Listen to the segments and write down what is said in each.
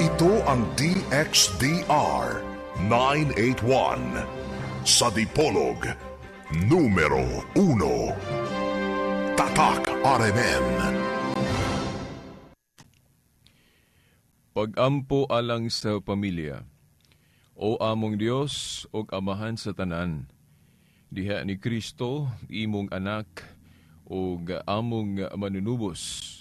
Ito ang DXDR 981 sa Dipolog, numero 1. Tatak RMN. Pagampo alang sa pamilya. O among Dios ug Amahan sa tanan, diha ni Kristo, imong anak ug among manunubos.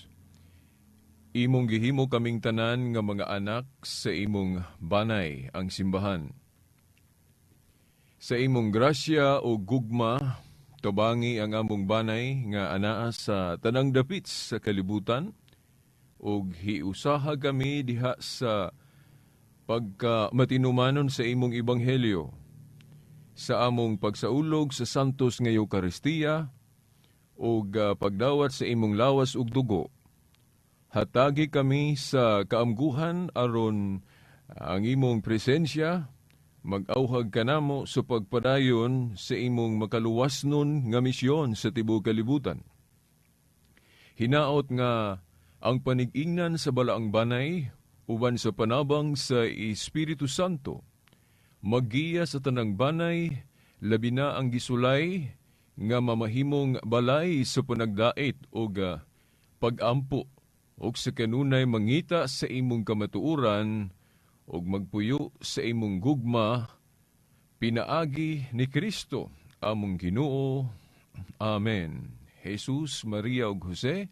Imong gihimo kaming tanan nga mga anak sa imong banay, ang simbahan. Sa imong grasya o gugma, tubangi ang among banay nga anaa sa tanang dapit sa kalibutan, ug hiusaha kami diha sa pagka matinumanon sa imong ebanghelyo, sa among pagsaulog sa Santos nga Eukaristiya ug pagdawat sa imong lawas ug dugo. Hatagi kami sa kaamguhan aron ang imong presensya mag-awhag kanamo sa pagpadayon sa imong makaluwasnon nga misyon sa tibuok kalibutan. Hinaot nga ang panigingnan sa balaang banay uban sa panabang sa Espiritu Santo maggiya sa tanang banay, labi na ang gisulay nga mamahimong balay sa panagdait og pagampo ug sa kanunay mangita sa imong kamatuoran ug magpuyo sa imong gugma, pinaagi ni Kristo among Ginoo. Amen. Jesus, Maria ug Jose,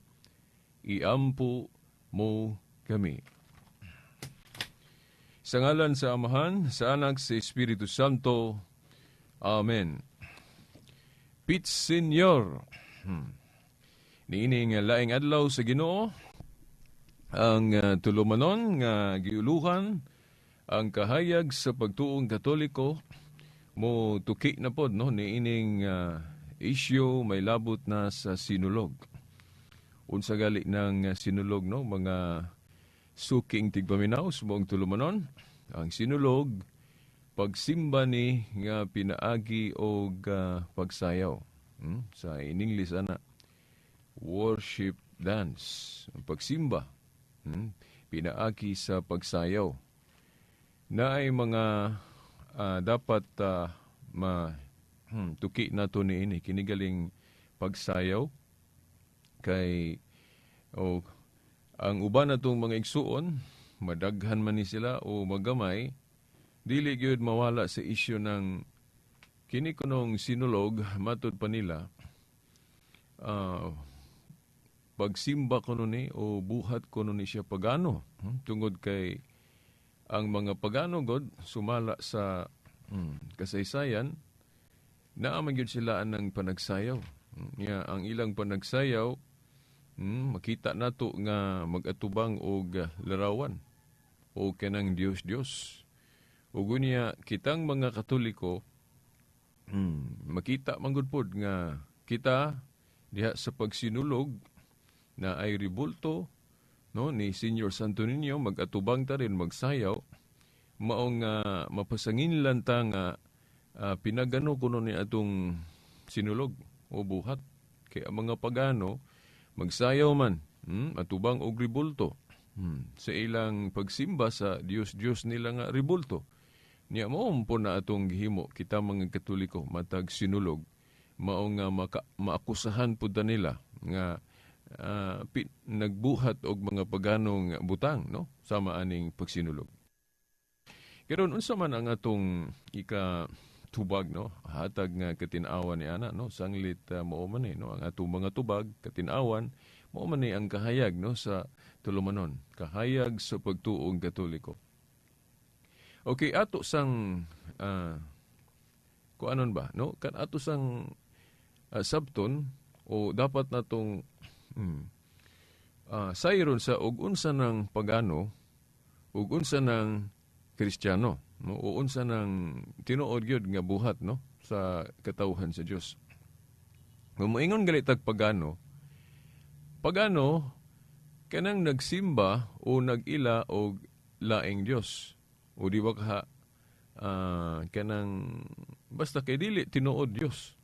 iampo mo kami. Sa ngalan sa Amahan, sa Anak, sa Espiritu Santo. Amen. Pit Señor. Niini nga laing adlaw sa Ginoo, ang tulumanon nga giuluhan ang kahayag sa pagtuong Katoliko mo tuki na pod, no, niining issue may labot na sa sinulog. Unsa gali ng sinulog, no, mga suking tigpaminaw sa buong tulumanon? Ang sinulog, pagsimba ni nga pinaagi og pagsayaw. Sa in English ana, worship dance. Ang pagsimba pinaagi sa pagsayaw. Na ay mga dapat ma tuki nato niini kinigaling pagsayaw kay o ang uban natong mga igsuon, madaghan man ni sila o magamay, dili gyud mawala sa isyu ng kini kunong sinulog. Matud pa nila, pagsimba kuno ni o buhat kuno ni siya pagano, tungod kay ang mga pagano god, sumala sa kasaysayan, naa man gyud sila anang panagsayaw. Nya ang ilang panagsayaw, makita nato nga mag-atubang og larawan o kanang Dios Dios. Ug unya kitang mga Katoliko, makita man gud pod nga kita diha sa pagsinulog na ay ribulto, no, ni Senior Santo Niño, mag-atubang ta rin magsayaw, maong mapasanginlan ta nga pinagano kuno ni atong sinulog o buhat kay ang mga pagano magsayaw man, atubang og ribulto sa ilang pagsimba sa Dios Dios nila nga ribulto. Niya mao po na atong gihimo kita mga Katoliko matag sinulog, mao nga maakusahan pud ta nila nga nagbuhat og mga paganong butang, no, sama aning pagsinulog. Karon, unsa man ang atong ika tubag, no, hatag nga katin-awan ni ana, no, sanglit mao man ni, no, ang atong mga tubag katin-awan mao man ni ang kahayag, no, sa tulumanon, kahayag sa pagtuong Katoliko. Okay, ato sang kuanon ba, no, kan ato sang sabton o dapat natong sayron sa og unsa ng pagano ug unsa ng Kristiyano, no, o unsa ng tinuod gyud nga buhat, no, sa katawhan sa Dios. Kung moingon gali tag pagano, pagano kanang nagsimba o nag-ila og laing Dios. O di ba ka kanang basta kay dili tinuod Dios.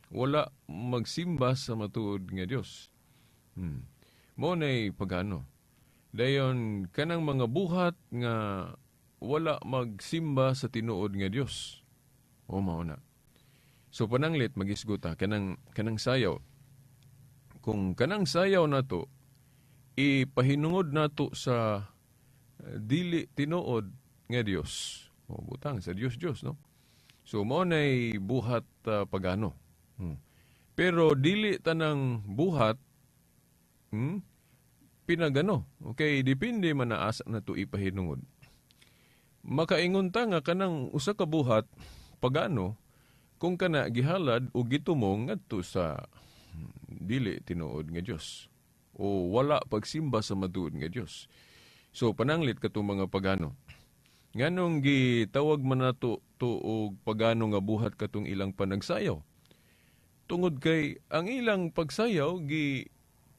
Wala magsimba sa matuod nga Dios. Mo nay pagano. Dayon kanang mga buhat nga wala magsimba sa tinuod nga Dios. O mao na. So pananglit magisgot ta kanang sayaw. Kung kanang sayaw nato ipahinungod nato sa dili tinuod nga Dios. O butang sa Dios Dios, no? So mao nay buhat pagano. Pero dili tanang buhat pinagano. Okay, depende man na asa nato ipahinungod. Makaingon ta nga kanang usa ka buhat pagano kung kana gihalad o gitumong ngadto sa dili tinuod nga Dios o wala pagsimba sa matuod nga Dios. So pananglit katong mga pagano. Nganong gitawag man nato to og pagano nga buhat katong ilang panagsayaw? Tungod kay ang ilang pagsayaw gi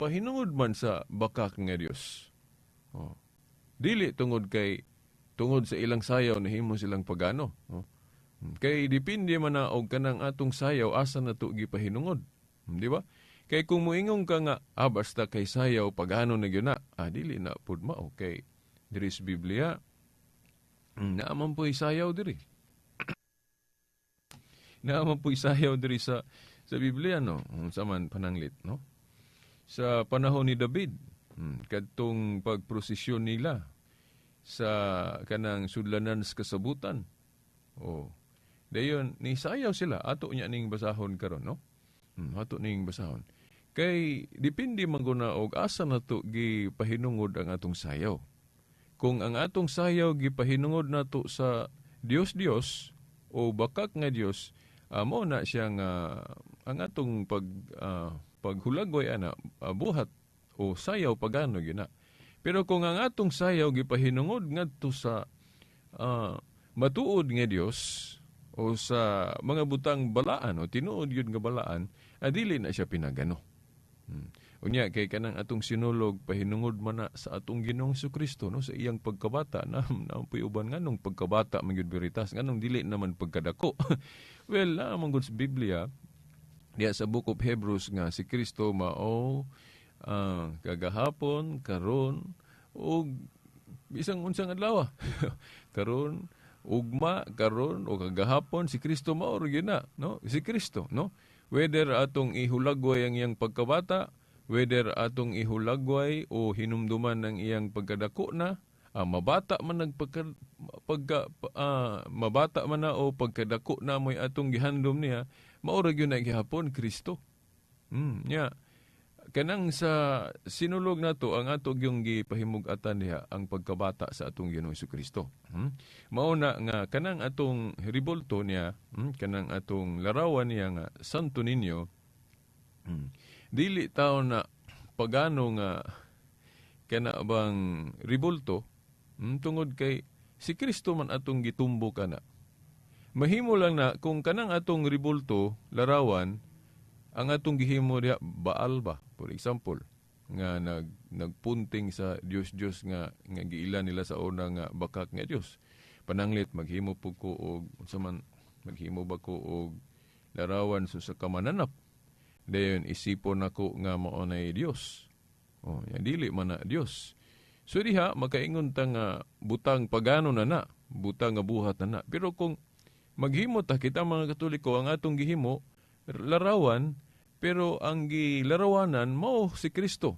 pahinungod man sa bakak nga Dios. Oh. Dili tungod kay tungod sa ilang sayaw nahimo silang pagano. Oh. Kay depende man na og kanang atong sayaw asa na to gipahinungod. Di ba? Kay kung moingon ka nga basta kay sayaw pagano na gyud na, dili na pud mao kay diri sa Biblia naa man po'y sayaw diri. Naa man po'y sayaw diri sa Biblia, no. Unsa man pananglit, no? Sa panahon ni David, kadtong pagprosesyon nila sa kanang sudlanan sa kasabutan. Oh. Dayon ni sayaw sila, ato niya ning basahon karon, no? Ato ning basahon. Kay depende man guna og asa nato gipahinungod ang atong sayaw. Kung ang atong sayaw gipahinungod nato sa Dios Dios o bakak nga Dios, mo na siya nga ang atong paghulagway ana buhat o sayaw pagano gyud na. Pero kung ang atong sayaw gipahinungod ngadto sa matuod nga Dios o sa mga butang balaan o tinuod gyud nga balaan, dili na siya pinagano. Unya kay kanang atong sinulog pahinungod man na sa atong Ginoong Kristo, no, sa iyang pagkabata na naampoy uban nganong pagkabata man gyud beritas, nganong dili naman pagkadako. Well, naa man gud sa Biblia diya sa Book of Hebrews nga si Kristo mao kagahapon, karon ug bisang unsang adlaw. Karon, ugma, karon o kagahapon, si Kristo mao ra gyud na, no? Si Kristo, no? Whether atong ihulagway ang iyang pagkabata, whether atong ihulagway o hinumduman ang iyang pagkadako na, mabata man nagpagka, pagka mabata man na o pagkadako na mo'y atong gihandom niya, mao ra gyud na gihapon Kristo. Nya kanang sa sinulog nato ang ato gyung gipahimug-atan diha ang pagkabata sa atong Ginoong Kristo. Mao na nga kanang atong ribolto niya, kanang atong larawan niya nga Santo Niño, dili tawo na pagano nga kana bang ribolto, tungod kay si Kristo man atong gitumbo kana. Mahimo lang na kung kanang atong ribolto larawan ang atong gihimo diha Baal ba, for example, nga nagpunting sa Dios Dios nga nga giila nila sa una nga bakak nga Dios. Pananglit maghimo pud ko og unsa man, maghimo ba ko og larawan sa kamananap. Dayon isipon nako nga mao nay Dios. Oh, yan dili man na Dios. So diha makaingon ta nga butang pagano na na, butang nga buhat na na. Pero kung maghimo ta kita mga Katoliko, ang atong gihimo larawan, pero ang gilarawanan mao si Kristo.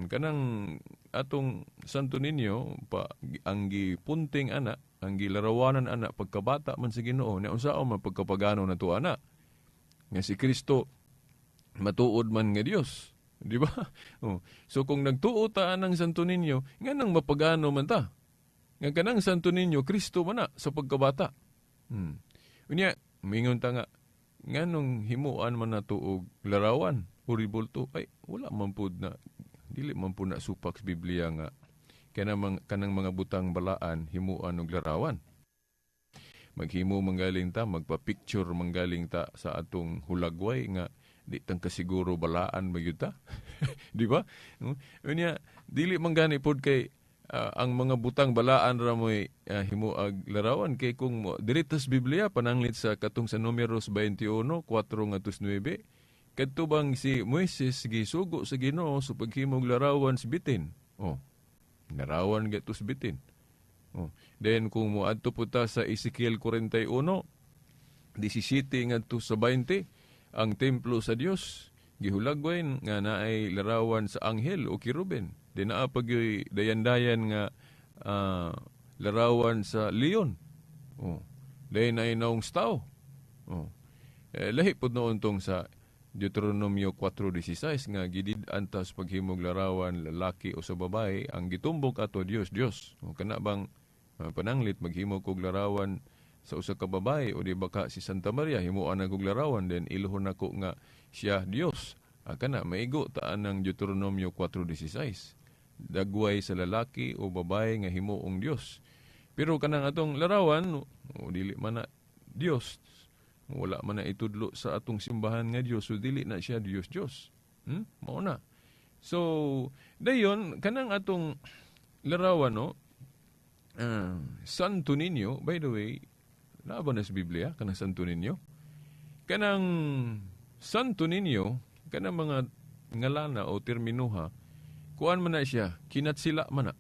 Kanang atong Santo Niño pa ang gipunting ana, ang gilarawanan ana pagkabata man sa Ginoo, nya unsaon man pagkapagano nato ana nga si Kristo matuod man nga Dios, di ba? Oh. So kung nagtuo ta anang Santo Niño, nganong mapagano man ta? Nga kanang Santo Niño Kristo man na sa pagkabata. Unya mingon ta nga nganong himuan man nato og larawan o ribulto, ay wala man pud na, dili man pud na supak sa Biblia nga kanang mga butang balaan himuan og larawan. Maghimo manggaling ta, magpa-picture manggaling ta sa atong hulagway nga di tang kasiguro balaan magyud ta. Di ba? Unya dili man gani pod kay ang mga butang balaan ra mo'y himuag larawan, kay kung diri sa Biblia pananglit sa katong sa Numeros 21:4 ngadto 9, kadto bang si Moises gisugo sa Ginoo sa paghimog larawan sa bitin. Oh. Larawan gatos bitin. Oh. Then kung moadto po ta sa Ezekiel 41, 17 ngadto sa 20, ang templo sa Dios gihulagway nga naay larawan sa anghel o kerubin. Di naa pa gyoy dayan-dayan nga larawan sa leon. Oh. Dayon ay naong tao. Oh. Eh, lahi pod noon tong sa Deuteronomio 4:16 nga gidid-an ta sa paghimog larawan lalaki o sa babae, ang gitumbok ato Dios Dios. O kana bang pananglit maghimo kog larawan sa usa ka babae o di baka si Santa Maria, himuan na kog larawan, then ilhon nako nga siya Dios. Kana maigo taan ng Deuteronomio 4:16. Dagway sa lalaki o babae nga himuong Dios. Pero kanang atong larawan o dili man na Dios, wala man na itudlo sa atong simbahan nga Dios, so dili na siya Dios Dios. Mao na. So, dayon kanang atong larawan, no, Santo Niño, by the way, naa ba na sa Biblia kanang Santo Niño? Kanang Santo Niño, kanang mga ngalana o terminuha, kuan man na siya, kinatsila man na.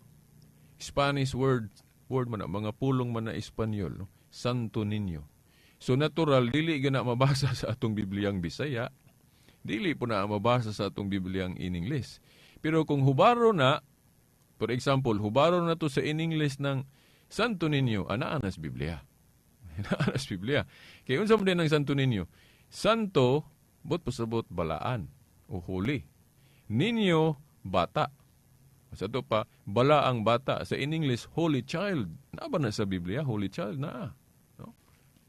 Spanish word man na, mga pulong man na Espanyol, no? Santo Niño. So natural, dili gana mabasa sa atong Bibliang Bisaya, dili po na mabasa sa atong Bibliang in English. Pero kung hubaro na, for example, hubaro na to sa in English ng Santo Niño, anaa na sa Biblia. Naa na sa Biblia. Kaya unsa man din ang Santo Niño? Santo, bot pasabot balaan o holy. Niño, bata. Sa to pa, bala ang bata. Sa in English, holy child. Naa ba na sa Biblia? Holy child, naa. No?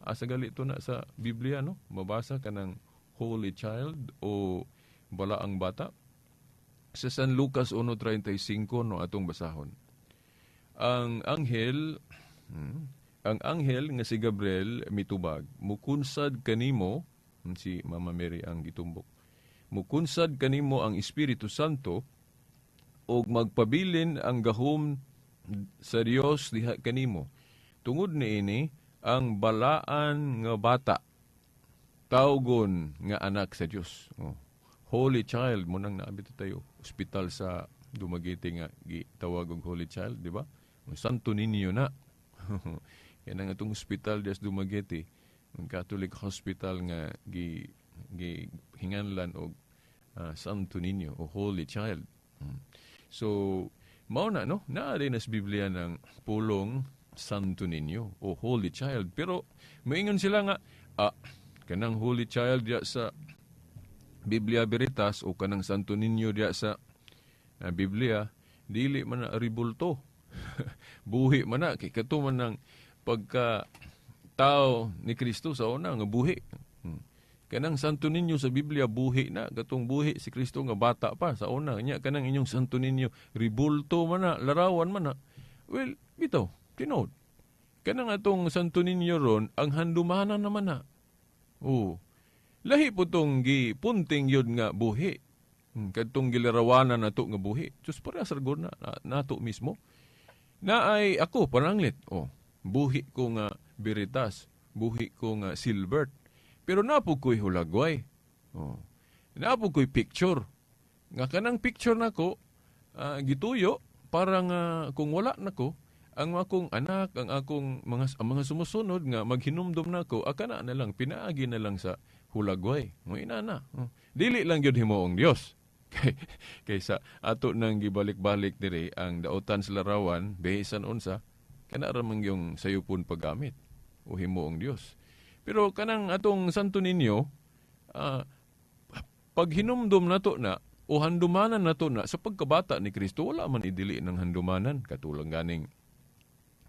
Asa gali to na sa Biblia, no? Mabasa ka ng holy child o bala ang bata. Sa San Lucas 1:35, no, atong basahon. Ang anghel nga si Gabriel mitubag, "Mukunsad kanimo," si Mama Mary ang gitumbok. "Mukunsad kanimo ang Espiritu Santo ug magpabilin ang gahom sa Dios diha kanimo. Tungod niini ang balaan nga bata tawgon nga anak sa Dios." Oh. Holy Child mo nang naabit tayo. Ospital sa Dumaguete nga gitawag og Holy Child, di ba? Santo Niño na. Yan ang atong ospital dias Dumaguete, ang Catholic hospital nga gi gi hinganlan og Santo Niño o Holy Child. So, mao na, no? Naa din sa Biblia ng pulong Santo Niño o Holy Child. Pero maingon sila nga kanang Holy Child diya sa Biblia Veritas o kanang Santo Niño diya sa Biblia, dili man na ribulto. Buhi man na kay kato man ang pagka tao ni Kristo sa una nga buhi. Kanang Santo Niño sa Biblia buhi na, katong buhi si Kristo nga bata pa sa una nya. Kanang inyong Santo Niño ribulto man na, larawan man na. Well, bitaw, tinuod. Kanang atong Santo Niño ron, ang handumanan naman na. Oh. Lahi po tong gipunting yun nga buhi. Kadtong gilarawanan nato nga buhi. Diyos, parehas ra gud na nato mismo. Na ay ako pananglit. Oh, buhi ko nga Veritas, buhi ko nga Silbert. Pero napo ko'y hulagway. Oh. Napo ko'y picture. Nga kanang picture nako gituyo para nga kung wala nako, ang akong anak, ang mga sumusunod nga maghinumdum nako, akana na lang pinaagi na lang sa hulagway. Mo ina na. Oh. Dili lang gyud himuong Dios. Kay kaysa ato nang gibalik-balik diri ang daotan sa larawan, bisan unsa, kana ra man yung sayupon paggamit o himuong Dios. Pero kanang atong Santo Niño, pag hinumdum nato na o handumanan nato na sa pagkabata ni Kristo, wala man idili ng handumanan katulang ganing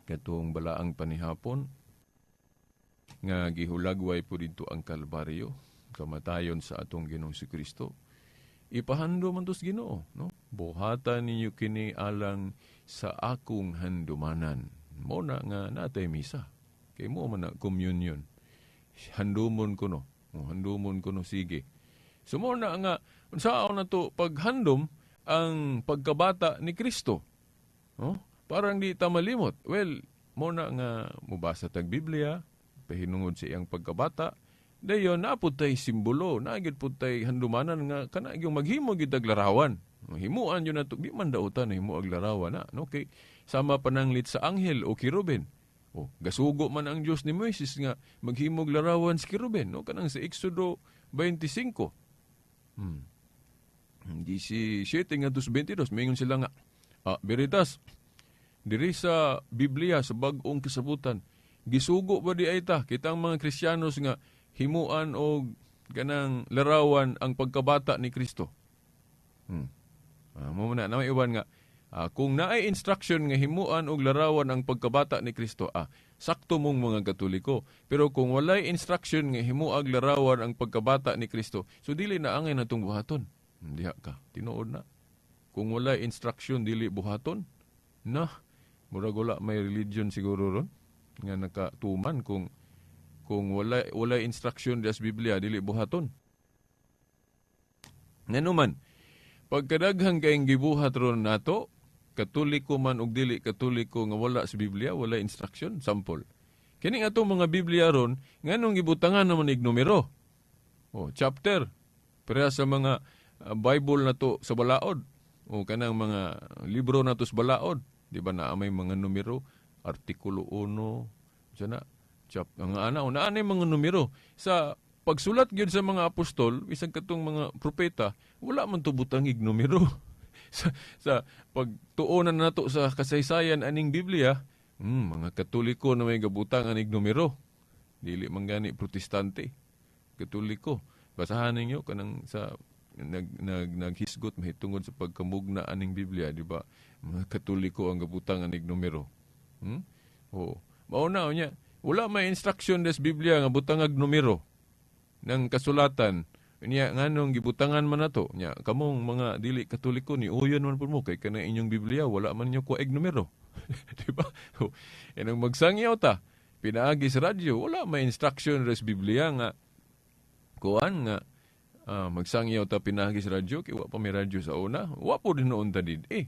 katong balaang panihapon nga gihulagway po dito ang Kalbaryo, kamatayon sa atong Ginoong si Kristo. Ipahandom man tos Ginoo, no? "Buhatan ninyo kini alang sa akong handumanan." Mo na nga natay misa. Kay mo man na communion. Handumon ko no. O, handumon ko no, sige. So mo na nga unsaon na to paghandom ang pagkabata ni Kristo. No? Parang di ta malimot. Well, mo na nga mubasa tag Biblia pahinungod sa iyang pagkabata. Dayon naa pud tay simbolo, naa gyud pud tay handumanan nga kana yung maghimo gyud tag larawan. Himuan yun nato, di man dautan na himuag larawan na. No? Kay, sama pananglit sa anghel o kiruben. O, gasugo man ang Dios ni Moises nga maghimog larawan sa kiruben. No? Kanang sa Exodo 25. 17 ngadto sa 22, mingon sila nga, Veritas, diri sa Biblia, sa Bag-ong Kasabutan, gisugo ba di ay ta, kitang mga Kristiyanos nga himuan og kanang larawan ang pagkabata ni Kristo? Mo na na may uban nga kung naay instruction nga himuan og larawan ang pagkabata ni Kristo, sakto mong mga Katoliko. Pero kung walay instruction nga himuag larawan ang pagkabata ni Kristo, so dili na angay natong buhaton. Diha ka, tinuod na. Kung walay instruction, dili buhaton. Na, murag wala may religion siguro ron nga nakatuman kung walay instruction sa Biblia, dili buhaton. Nganuman, pagkadaghang kayong gibuhat ron nato, Katoliko man og dili Katoliko, nga wala sa Biblia, wala instruction, sample. Kini atong mga Biblia ron, nganong gibutangan naman ig numero? O, chapter. Pareha sa mga Bible na to sa balaod. O kanang mga libro na to sa balaod. Di ba na may mga numero? Artikulo 1, sana, chap, ang ana, naa na mga numero. Sa pagsulat gyud sa mga apostol, bisan katong mga propeta, wala man to butangig numero. Sa pagtuonan nato sa kasaysayan aning Biblia, mga Katoliko na may gabutang anig numero. Dili man gani Protestante. Katoliko. Basahan ninyo kanang sa nag nag naghisgot mahitungod sa pagkamugna aning Biblia, di ba? Mga Katoliko ang gabutang anig numero. Oo. Mao na unya. Wala may instruction des Biblia nga butangag numero ng kasulatan. Niya nganong gibutangan man nato? Nya kamong mga dili Katoliko ni uyon man pud mo kay kana inyong Biblia wala man ninyo kuaig numero. Di ba? Inang magsangyaw ta pinaagi sa radyo, wala may instruction res Biblia nga kuan nga magsangyaw ta pinaagi sa radyo kay wa pa may radyo sa una. Wa po din noon ta did eh.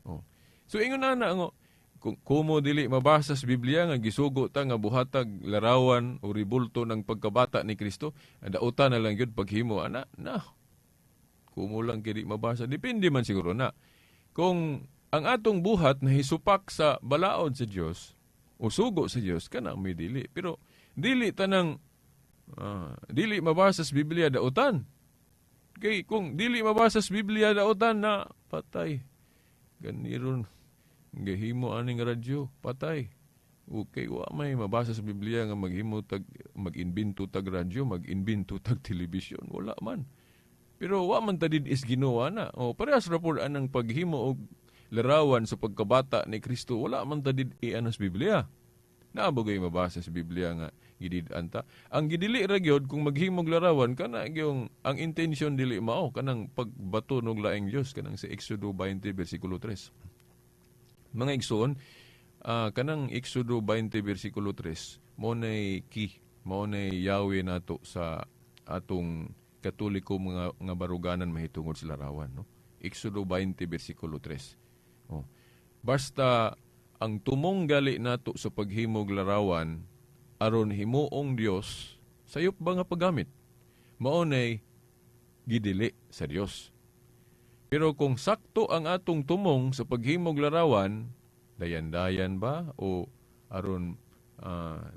Oh. So ingon na na nga kung kumo dili mabasa sa Biblia nga gisugo ta nga buhatag larawan o ribulto ng pagkabata ni Kristo, dautan na lang gyud paghimo ana na. Kumo lang kay di mabasa, depende man siguro na. Kung ang atong buhat nahisupak sa balaod sa Dios o sugo sa Dios, kana may dili. Pero dili tanang dili mabasa sa Biblia, dautan. Kay kung dili mabasa sa Biblia, dautan na, patay. Ganiron gahimo aning radyo, patay. Okay, wa may mabasa sa Biblia nga maghimo tag mag-imbento tag radyo, mag-imbento tag telebisyon, wala man. Pero wa man ta did is Ginoo na. O parehas ra pod anang paghimo og larawan sa pagkabata ni Kristo, wala man ta did sa Biblia. Naa ba gay mabasa sa Biblia nga gidid-an ta? Ang gidili ra gyud kung maghimog larawan kana gyung ang intention dili mao, kanang pagbato og laing Dios, kanang sa Exodo 20 versikulo 3. Mga igsoon, kanang Exodo 20 versikulo 3, mo nay key, mao nay yawi nato sa atong Katoliko mga nga baruganan mahitungod sa larawan, no? Exodo 20 versikulo 3. Oh. Basta ang tumong gali nato sa paghimog larawan aron himuong Dios, sayop ba nga paggamit? Mao nay gidili sa Dios. Pero kung sakto ang atong tumong sa paghimog larawan, dayan-dayan ba o aron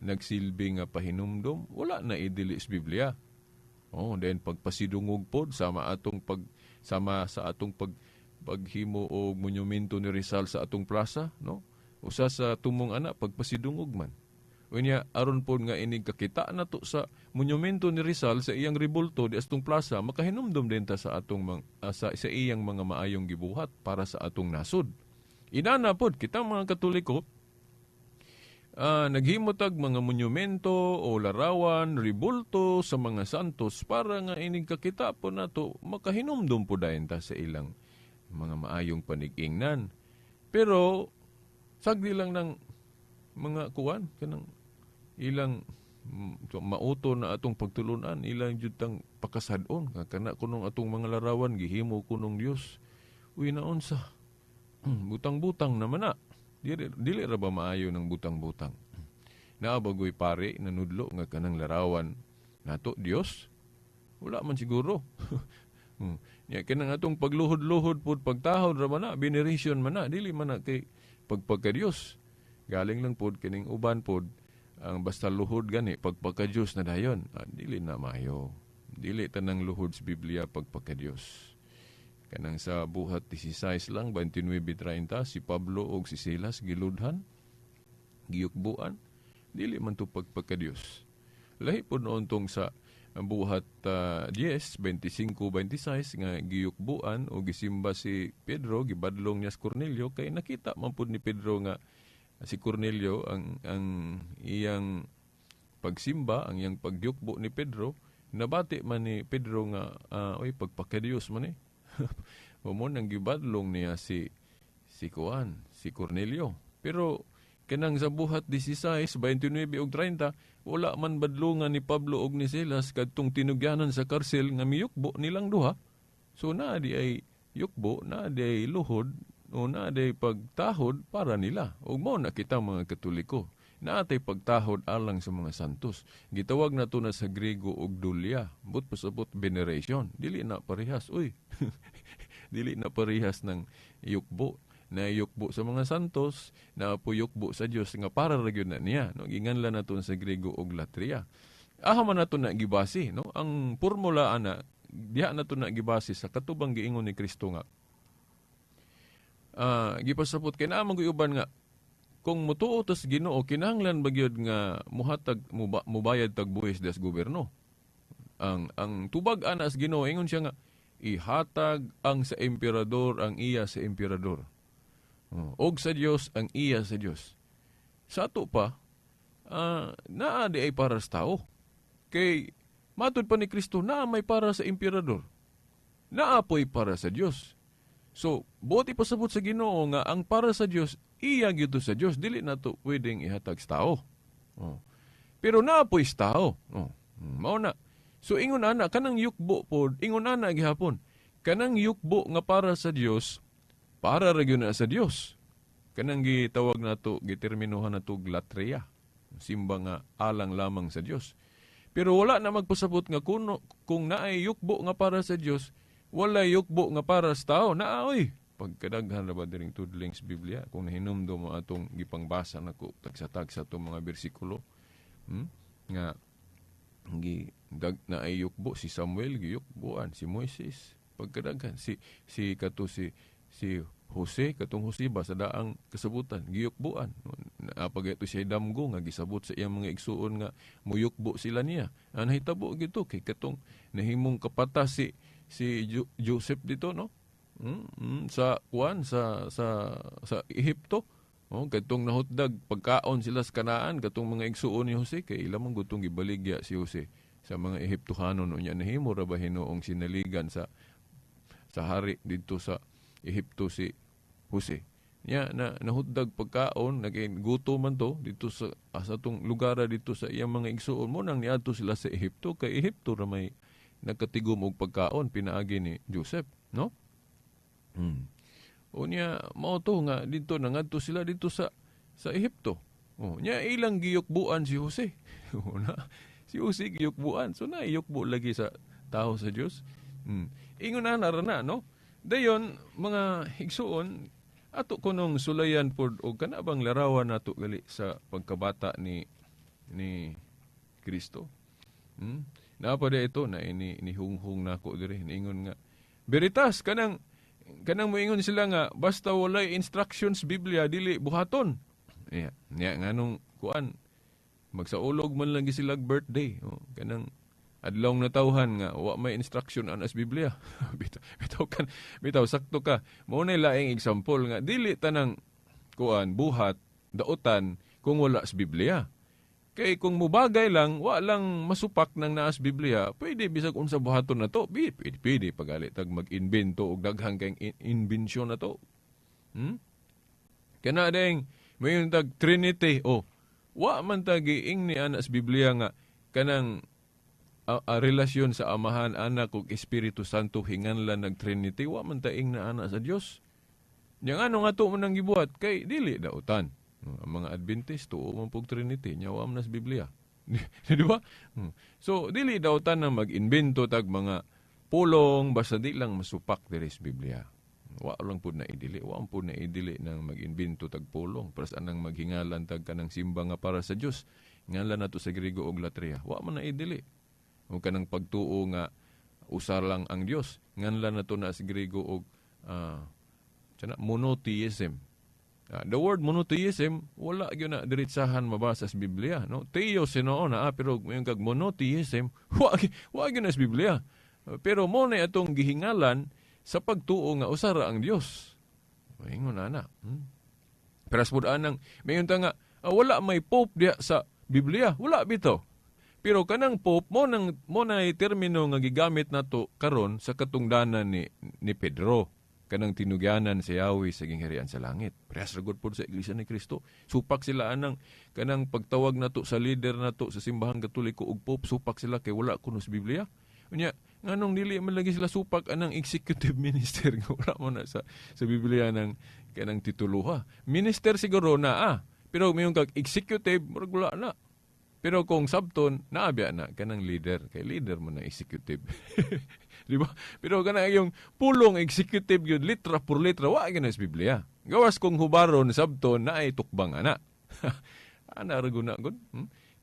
nagsilbi nga pahinumdom, wala na idili sa Biblia. Oh, then pagpasidungog pod sama sa atong paghimo og monumento ni Rizal sa atong plaza, no? Usa sa tumong ana, pagpasidungog man. Unya aron pod nga inig kakita nato sa monumento ni Rizal sa iyang rebulto di atong plaza, makahinumdom din ta sa atong sa iyang mga maayong gibuhat para sa atong nasod. Inana pod kitang mga Katoliko naghimo tag mga monumento o larawan, rebulto sa mga santos para nga inig kakita po nato, makahinumdum po dayon ta sa ilang mga maayong panig-ingnan. Pero sagdi lang ng mga kuwan kanang ilang mauto na atong pagtulunan, ilang jud tang pakasad-on nga kana kunong atong mga larawan gihimo kunong Dios. Uy, naunsa, butang-butang naman na. Dili ra ba maayo ng butang-butang? Naa ba goy pare nanudlo nga kanang larawan nato Dios? Wala man siguro. Ya kanang atong pagluhod-luhod pud, pagtahod ra man na, veneration man na, dili man na kay pagpagka-Dios. Galing lang pod kining uban pod ang basta luhod gani pagpagka-Dios na dayon. Ah, dili na maayo. Dili tanang luhod sa Biblia pagpagka-Dios. Kanang sa Buhat 16 lang, 29:30, si Pablo og si Silas giludhan, giyukbuan, dili man to pagpagka-Dios. Lahi pod noon tong sa Buhat 10, 25-26 nga giyukbuan o gisimba si Pedro, gibadlong niya si Cornelio kay nakita man pud ni Pedro nga si Cornelio ang iyang pagsimba, ang iyang pagyukbo ni Pedro, nabati man ni Pedro nga oy, pagpakadiyos man eh. Mao nang gibadlong niya si kuan, si Cornelio. Pero kanang sa Buhat 16, 29 ug 30, wala man badlongan ni Pablo og ni Silas kadtong tinugyanan sa karsel nga miyukbo nilang duha. So naa di ay yukbo, naa di ay luhod, o naa di ay pagtahod para nila. Ug mao na kita mga Katoliko. Naa tay pagtahod alang sa mga santos. Gitawag na to na sa Grego og dulia. But pasabot veneration. Dili na parehas. Uy. Dili na parehas ng yukbo. Na yukbo sa mga santos, na po yukbo sa Dios nga para ra gyud na niya, no? Ginganlan nato sa Grego og latria. Aha man nato na gibase, no? Ang formula ana, diha nato na gibase sa katubang giingon ni Kristo nga gipasabot kay naa man uban nga kung mutuo tas Ginoo, kinahanglan ba gyud nga muhatag, mubayad tag buhis des gobyerno? Ang tubag ana sa Ginoo, ingon siya nga ihatag ang sa emperador ang iya sa emperador. Oh, og sa Dios ang iya sa Dios. Sa ato pa, naa di ay para sa tao. Kay matud pa ni Kristo, naa may para sa emperador. Naa po'y para sa Dios. So, buot ipasabot sa Ginoo nga ang para sa Dios, iya gyud sa Dios, dili na to pwedeng ihatag sa tao. Oh. Pero naa po'y sa tao. Oh. Mao na. So ingon ana kanang yukbo pod, ingon ana gihapon. Kanang yukbo nga para sa Dios, para ra gyud na sa Dios. Kanang gitawag nato, giterminuhan nato latria. Simba nga alang lamang sa Dios. Pero wala na magpasabot nga kuno kung naay yukbo nga para sa Dios, wala yukbo nga para sa tao. Naa oy. Pagkadaghan ra ba diring tudling sa Biblia kung nahinumdom mo atong gipangbasa nako tagsa-tagsa atong mga bersikulo. Nga gi dag naay yukbo si Samuel, giyukboan si Moises, pagkadaghan si si kato si si Jose, katong Jose ba sa daang kasabutan giyukboan. Napag ito siya damgo nga gisabot sa iyang mga igsuon nga muyukbo sila niya. Ang nahitabo gito kay katong nahimong kapatas si si Joseph dito, no, sa kuan sa sa sa Ehipto. Oh, katong nahutdag pagkaon sila sa Kanaan katong mga igsuon ni Jose kay ila man gutong gibaligya si Jose sa mga Ehiptohanon. Unya nahimo ra ba hinuong sinaligan sa hari didto sa Ehipto si Jose. Nya na nahutdag pagkaon, naging guto man to dito sa sa tong lugar dito sa iyang mga igsuon mo nang niadto sila sa Ehipto kay Ehipto ra may nagkatigom og pagkaon pinaagi ni Joseph, no? Unya mao to nga dito nangadto sila dito sa Ehipto. Oh, nya ilang giyukbuan si Jose. Una, si Jose giyukbuan. So na iyukbo lagi sa tao sa Dios. Ingon na na na, no? Dayon mga igsuon, ato kunong sulayan pod og kana bang larawan nato gali sa pagkabata ni Kristo. Naa pa ito na ini nihunghong nako diri, niingon nga Veritas kanang kanang moingon sila nga basta walay instructions Biblia, dili buhaton. Yeah. Nya nganong kuan magsaulog man lang sila birthday. Oh, kanang adlawng natawhan nga wa may instruction anas Biblia. Bitaw, bitaw kan bitaw sakto ka. Mao na laing example nga dili tanang kuan buhat dautan kung wala sa Biblia. Kay kung mubagay lang, wa lang masupak ng naas Biblia, pwede bisag unsa buhaton na to. Pwede, pwede pagali tag mag-invento og daghang kay inbensyon na to. Kana ding mayon tag Trinity, oh. Wa man ta giing ni anas Biblia nga kanang a relasyon sa Amahan, Anak ug Espiritu Santo hinganlan nag Trinity, wa man ta ing na ana sa Dios. Nya ngano nga to man ang gibuhat kay dili dautan. Ang mga Adventist tuo man pug Trinity, nya wa man sa Biblia. Di ba? So dili dautan na mag-invento tag mga Pulong basta di lang masupak diri sa Biblia. Wa lang pud na idili, wa pud na idili nang mag-imbento tag pulong para sa anang maghingalan tag kanang simba nga para sa Dios. Ngalan nato sa Griego og latria. Wa man na idili. O kanang pagtuo nga usa lang ang Dios. Nganlan nato na sa Griego og monotheism. The word monotheism wala gyud na diretsahan mabasa sa Biblia, no? Theos hinuon na, pero yung kag monotheism wa gyud na sa Biblia. Pero mo na atong gihingalan sa pagtuo nga usa ra ang Dios. Ingon na na. Pero sa anang mayon ta nga wala may pope diya sa Biblia, wala bitaw. Pero kanang pope mo na termino nga gigamit nato karon sa katungdanan ni Pedro, kanang tinugyanan si Yahweh sa gingharian sa langit. Parehas ra gud pod sa Iglesia ni Cristo. Supak sila anang kanang pagtawag nato sa leader nato sa Simbahang Katoliko og pope, supak sila kay wala kuno sa Biblia. Unya, nganong dili man lagi sila supak anang executive minister nga wala mo na sa Biblia ng kanang tituluha? Minister siguro na pero mayon kag executive, murag wala na. Pero kung sabton, naabya na kanang leader. Kay leader mo na executive. Di ba? Pero kanang yung pulong executive yun, litra por litra, wa gyud na sa Biblia. Gawas kung hubaron sabton, na ay tukbang ana. Ana ra gud na gud.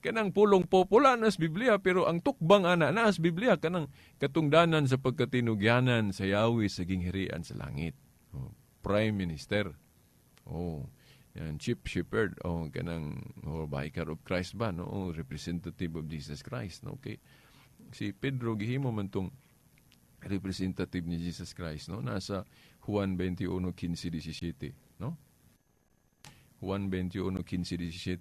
Kanang pulong pope wala na sa Biblia, pero ang tukbang ana na sa Biblia, kanang katungdanan sa pagkatinugyanan sa Yahweh sa gingharian sa langit. Oh, Prime Minister. Oh, yan, Chief Shepherd, oh, kanang, oh, Vicar of Christ ba, no? Oh, representative of Jesus Christ, no? Okay. Si Pedro gihimo man tong representative ni Jesus Christ, no? Nasa Juan 21:15, 17, no? Juan 21:15,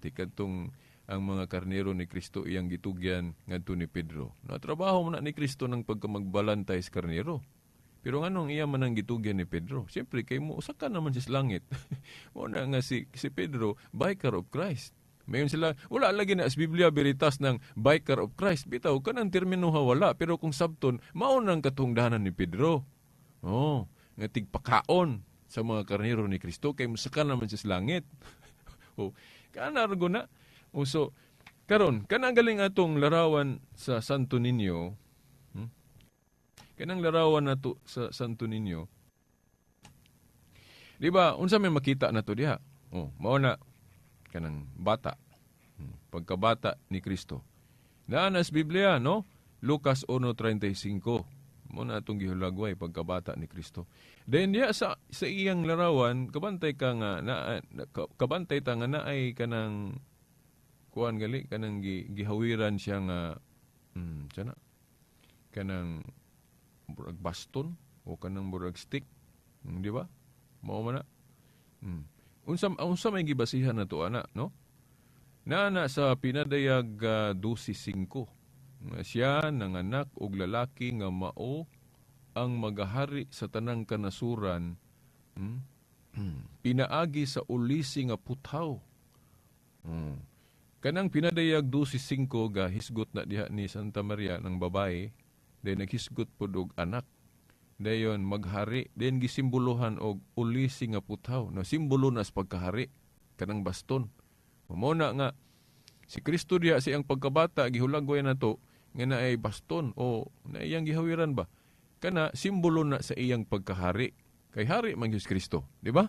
17, kadtong ang mga karnero ni Kristo iyang gitugyan ngadto ni Pedro. No, trabaho mo na ni Kristo ng pagkamagbalantay sa karnero. Pero nganong iya man ang gitugyan ni Pedro? Siyempre, kay mo, usa ka naman siya sa langit. Mo na nga si Pedro, Vicar of Christ. Mayon sila, wala lagi na sa Biblia Veritas ng Vicar of Christ. Bitaw, kanang termino ha wala. Pero kung sabton, mao nang katungdanan ni Pedro. Oh, nga tigpakaon sa mga karnero ni Kristo, kay musaka naman siya sa langit. Oh, kana na. Oh, so, karon kanang galing atong larawan sa Santo Niño, Kanang larawan nato sa Santo Niño. Di ba, unsa may makita nato diha? Oh, mao na kanang bata. Pagkabata ni Kristo. Naa na sa Biblia, no? Lucas 1:35. Mo na atong gihulagway pagkabata ni Kristo. Then diha sa iyang larawan, kabantay ka nga na, kabantay ta nga naay kanang kuan gali kanang gihawiran siya nga sana kanang murag baston o kanang murag stick, di ba? Mao man na. Unsa may gibasihan nato ana, no? Naa na sa Pinadayag 12:5 nga siya nanganak og lalaki nga mao ang magahari sa tanang kanasuran, pinaagi sa ulisi nga puthaw. Kanang Pinadayag 12:5 ga hisgot na diha ni Santa Maria ng babae, then naghisgot pod og anak. Dayon maghari, then gisimbolohan og ulisi nga puthaw. No, simbolo na sa pagkahari kanang baston. Mao na nga si Kristo diha sa iyang pagkabata gihulagway nato nga naay baston o na iyang gihawiran ba. Kana simbolo na sa iyang pagkahari. Kay hari man gyud si Kristo, di ba?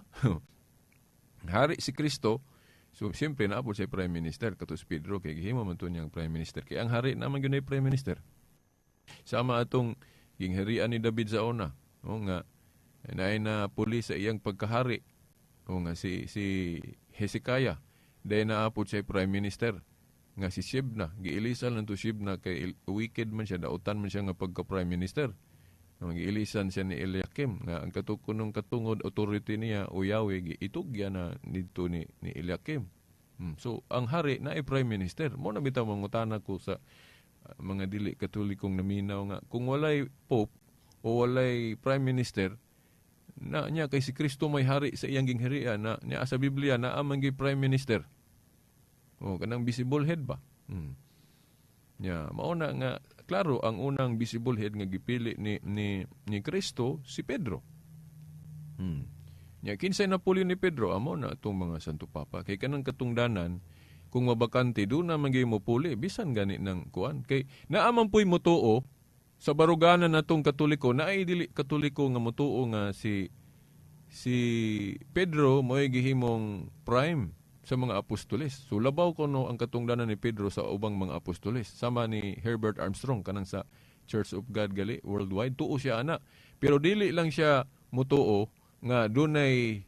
Hari si Kristo. So siyempre naa pod siya prime minister kato si Pedro kay gihimo man to niyang prime minister. Kay ang hari naman gyud ay prime minister. Sama atong gingharian ni David sa una. O nga naay na puli sa iyang pagkahari. O nga si Hezekiah, dahil naa pod siya prime minister nga si Shebna. Giilisan lang to Shebna kay wicked man siya, dautan man siya nga pagka prime minister. No, giilisan siya ni Eliakim nga ang katukunong katungod authority niya o Yahweh giitugya na nidto ni Eliakim. So ang hari na ay prime minister. Mo na bitaw mangutana ko sa mga dili Katolikong naminaw nga kung walay pope o walay prime minister na niya, kay si Kristo may hari sa iyang gingharian na niya sa Biblia naa man gyud prime minister. O kanang visible head ba? Nya mao na nga klaro ang unang visible head nga gipili ni Kristo si Pedro. Nya kinsay napuli ni Pedro? Amo na atong mga Santo Papa, kay kanang katungdanan kung mabakante do na man gyud mo puli bisan gani ng kuan kay naa man puy motuo. Sa baruganan natong Katoliko, naay dili Katoliko nga motuo nga si Pedro mo'y gihimong prime sa mga apostoles. So labaw kuno ang katungdanan ni Pedro sa ubang mga apostoles. Sama ni Herbert Armstrong kanang sa Church of God gali worldwide, tuo siya ana. Pero dili lang siya mutuo nga dunay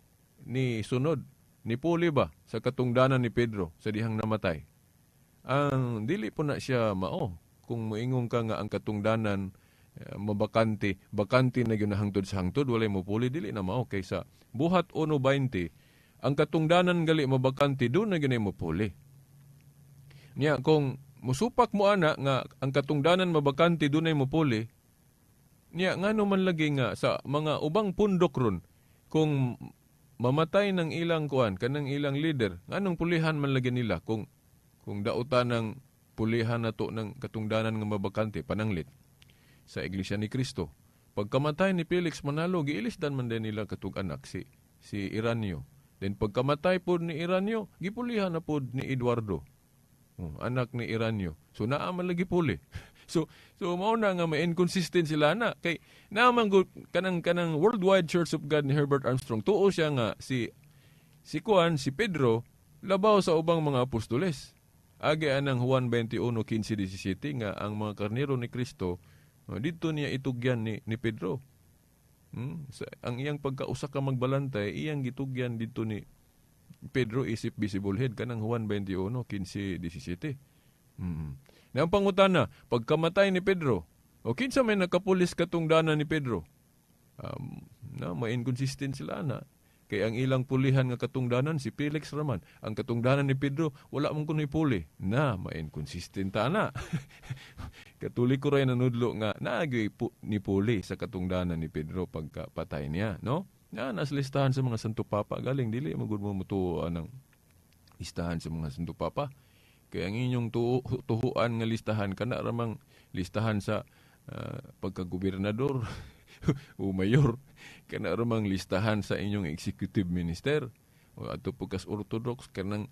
ni sunod ni puli ba sa katungdanan ni Pedro sa dihang namatay. Ang dili po na siya mao kung moingon ka nga ang katungdanan mabakante, bakante na gyud na hangtod sa hangtod, walay mopuli, dili na mao kaysa Buhat 1:20, ang katungdanan gali mabakante, doon na gyud mopuli. Niya kung musupak mo ana nga ang katungdanan mabakante, dunay mopuli niya, ngano man lagi nga sa mga ubang pundok ron, kung mamatay ng ilang kuan, kanang ilang leader, nganong pulihan man lagi nila kung dautan ng pulihan nato ng katungdanan nga mabakante? Pananglit sa Iglesia ni Cristo, pagkamatay ni Felix Manalo, giilisdan man din nila katug anak si Iranio. Then pagkamatay pod ni Iranio, gipulihan na pod ni Eduardo. Oh, anak ni Iranio. So naa man lagi puli. So mao na nga may inconsistent sila na kay naa man gud kanang Worldwide Church of God ni Herbert Armstrong, tuo siya nga si kuan, si Pedro, labaw sa ubang mga apostoles. Agi anang Juan 21:15-17 nga ang mga karnero ni Kristo, oh, dito niya itugyan ni Pedro. Sa, ang iyang pagkausa ka magbalantay, iyang gitugyan dito ni Pedro isip visible head kanang Juan 21:15-17. Na ang pangutana, pagkamatay ni Pedro, o kinsa may nakapulis katungdanan ni Pedro? Na ma-inconsistent sila na. Kay ang ilang pulihan nga katungdanan si Felix raman. Ang katungdanan ni Pedro wala man kuno'y puli. Na ma-inconsistent ta na. Katoliko ray nanudlo nga naagyoy ni puli sa katungdanan ni Pedro pagkapatay niya, no? Na nasa listahan sa mga Santo Papa galing dili mo gud mo mutuo anang listahan sa mga Santo Papa. Kaya ang inyong tuhuan nga listahan kana ramang listahan sa pagkagobernador o mayor, kana ramang listahan sa inyong executive minister, o ato po kas Orthodox, kanang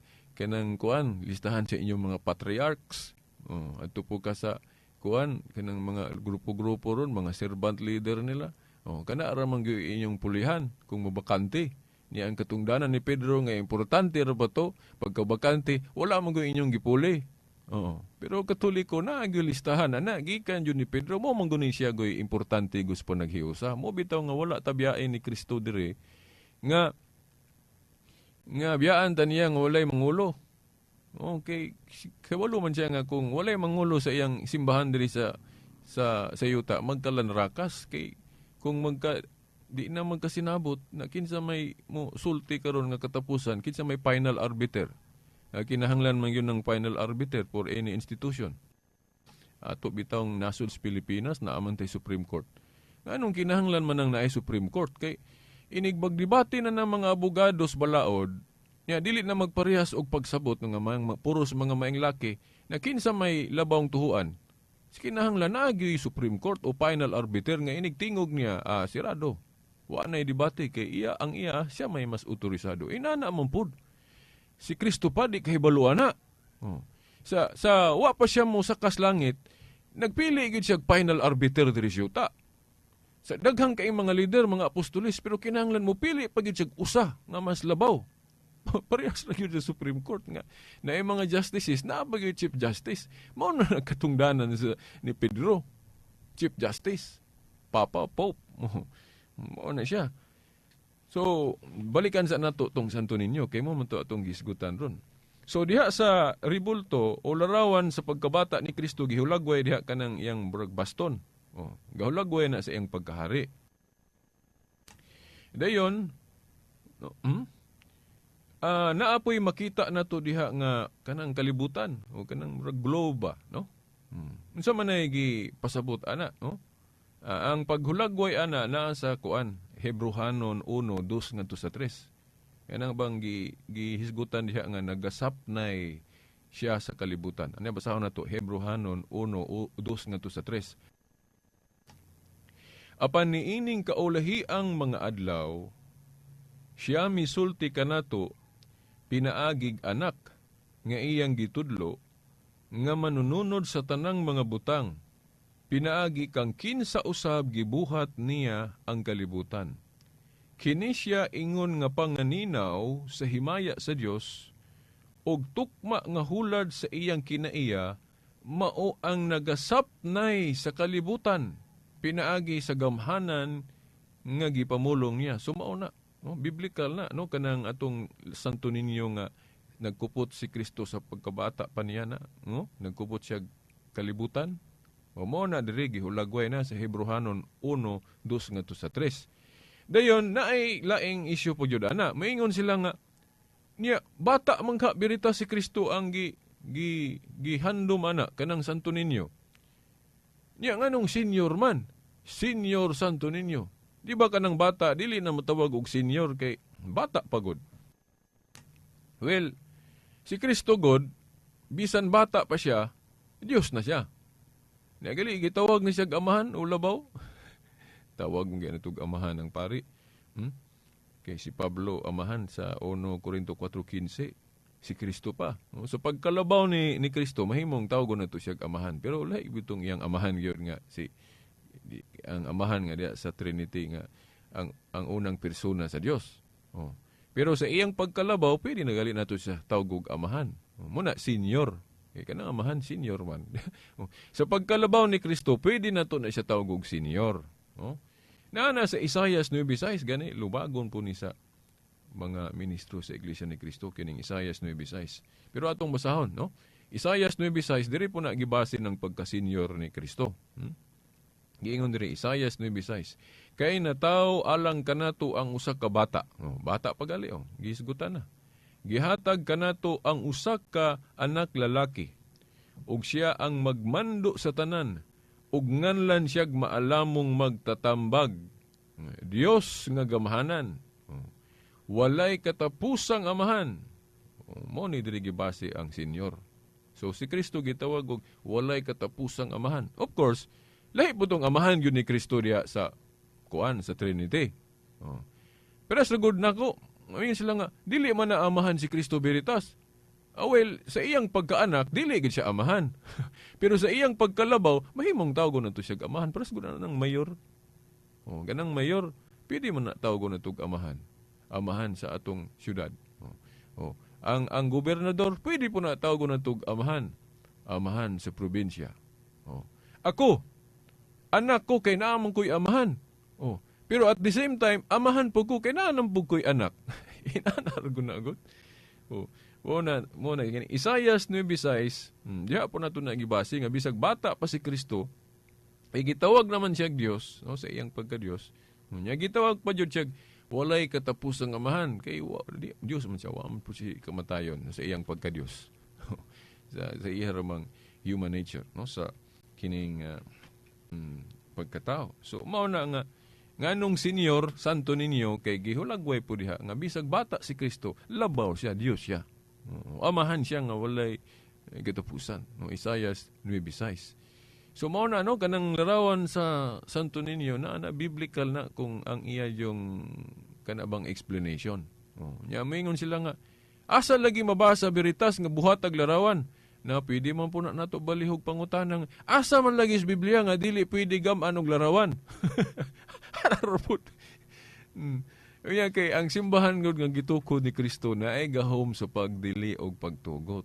kuan, listahan sa inyong mga patriarchs, o ato po ka sa kuan, kanang mga grupo-grupo ron, mga servant leader nila, o kana ramang gyud inyong pulihan kung mabakante niya ang katungdanan ni Pedro nga importante ra ba to, pagkabakante wala man gyud inyong gipuli. Oo. Pero Katoliko na gyud listahan ana gikan jud ni Pedro, mo man guni siya goy importante gusto naghiusa. Mo bitaw nga wala tabiain ni Kristo dire nga biyaan ta niya nga walay mangulo. Okay, kawalo man siya nga kung walay mangulo sa iyang simbahan diri sa yuta, magkalanrakas kay kung magka di na magkasinabot na kinsa may mo sulti karon nga katapusan, kinsa may final arbiter. Kinahanglan man yun ng final arbiter for any institution. Ato bitawng nasod sa Pilipinas na man tay Supreme Court. Anong kinahanglan man ang naay Supreme Court? Kay inig bagdebate na ng mga abogados balaod, nya dili na magparehas og pagsabot ng mga puros mga maing laki na kinsa may labawng tuhuan. Kinahanglan na gyud Supreme Court o final arbiter nga inig tingog niya, sirado. Wa na debate kay iya ang iya, siya may mas otorisado. Inana man pud. Si Kristo pa di kahibaluan na. Oh. Sa wa pa siya mo sakas langit, nagpili gyud siya final arbiter diri sa yuta. Sa daghang kay mga leader, mga apostolis, pero kinahanglan mo pili pa gyud siya usa nga mas labaw. Parehas ra gyud sa Supreme Court nga na mga justices na ba gyud Chief Justice. Mao na nagkatungdanan sa ni Pedro, Chief Justice, Papa Pope. Mao na siya. So, balikan sa nato tong Santo Niño kay mo man to atong gisgutan ron. So diha sa ribulto o larawan sa pagkabata ni Kristo, gihulagway diha kanang iyang murag baston. Oh, gahulagway na sa iyang pagkahari. Dayon, no, Naapoy makita nato diha nga kanang kalibutan o kanang murag globe ba, no? Unsa man ay gipasabot ana, no? Ang paghulagway ana naa sa kuan, Hebrohanon 1:2 ngadto sa 3. Kanang bang gihisgutan diha nga nagasapnay siya sa kalibutan. Ano, basahon nato Hebrohanon 1:2 ngadto sa 3. Apan niining kaulahiang mga adlaw, siya misulti kanato pinaagig Anak nga iyang gitudlo nga manununod sa tanang mga butang. Pinaagi kang kinsa usab gibuhat niya ang kalibutan. Kini siya ingon nga panganinaw sa himaya sa Dios ug tukma nga hulad sa iyang kinaiya, mao ang nagasapnay sa kalibutan pinaagi sa gamhanan nga gipamulong niya. So mao na, no? Biblical na, no, kanang atong Santo Niño nga nagkupot si Kristo sa pagkabata pa niya na, no? Nagkupot siya kalibutan. O mo na diri gihulagway na sa Hebrohanon 1:2 ngadto sa 3. Dayon naay laing issue po jud ana. Maingon sila nga niya bata man ka birita si Kristo ang gi gi gihandom ana kanang Santo Niño. Niya nganong senior man? Senior Santo Niño. Di ba kanang bata dili na matawag og senior kay bata pa gud? Well, si Kristo God, bisan bata pa siya, Diyos na siya. Nagali, gitawag ni siya amahan o labaw. Tawag mo ganitong amahan ng pari. Kay si Pablo amahan sa 1 Corinto 4:15, si Kristo pa. So pagkalabaw ni Kristo, mahimong tawag na to siya amahan. Pero wala itong iyang amahan gyud nga si di, ang amahan nga diya sa Trinity nga ang unang persona sa Dios. Oh. Pero sa iyang pagkalabaw, pwede na gali nato siya tawag og amahan. Oh, muna senior. Kay kanang amahan senior man. Oh. Sa pagkalabaw ni Kristo, pwede nato na siya tawag og senior. Oh. Naa na sa Isaias 9:6, gani lubagon po ni sa mga ministro sa Iglesia ni Cristo kining Isaias 9:6. Pero atong basahon, no? Isaias 9:6, diri po na gibase ng pagka-senior ni Kristo. Giingon diri Isaias 9:6. Kay nataw alang kanato ang usa ka bata. Oh, bata pa gali oh, gihisgutan na. Gihatag kanato ang usa ka anak lalaki. Ug siya ang magmando sa tanan. Ug nganlan siyag Maalamong Magtatambag, Dios nga Gamhanan, oh, Walay Katapusang Amahan. Oh, mo ni diri gibase ang senior. So si Kristo gitawag og Walay Katapusang Amahan. Of course, lahi po tong amahan yun ni Kristo diya sa kuan sa Trinity. Oh. Pero sa good nako, ngayon sila nga dili man na amahan si Kristo Veritas. Ah, well, sa iyang pagkaanak, dili gid siya amahan. Pero sa iyang pagkalabaw, mahimong tawgon na to siya amahan. Pero siguro na ng mayor. Oh, ganang mayor, pwede man na tawgon na tog amahan. Amahan sa atong syudad. Oh. Oh. Ang gobernador, pwede po na tawgon na tog amahan. Amahan sa probinsya. Oh. Ako, anak ko kay naa man ko'y amahan. Oh. Pero at the same time, amahan po ko kay naa po ko'y anak. Inanar ko na agad. Oh. Mo na gani Isaias 9:6, diha po nato na gibase nga bisag bata pa si Kristo, ay gitawag naman siya Dios, no, sa iyang pagka-Dios. Nya gitawag pa jud siya Walay Katapusang Amahan kay wa, di, Dios man siya, wa man po si kamatayon sa iyang pagka-Dios. Sa iya ramang human nature, no, sa kining pagkatao. So mao na nga nganong senior Santo Niño kay gihulagway po diha nga bisag bata si Kristo, labaw siya, Dios siya. Oo, amahan siya nga walay katapusan, no? Isaias 9:6. So mao na, no, kanang larawan sa Santo Niño na na biblical na kung ang iya yung kanabang explanation. Oh, nya moingon sila nga asa lagi mabasa Veritas nga buhatag larawan na pwede man po na nato balihog pangutanang asa man lagi sa Biblia nga dili pwede gam-an og larawan. Arapot. Unya kay ang simbahan gud nga gitukod ni Kristo na ay gahom sa pagdili og pagtugot.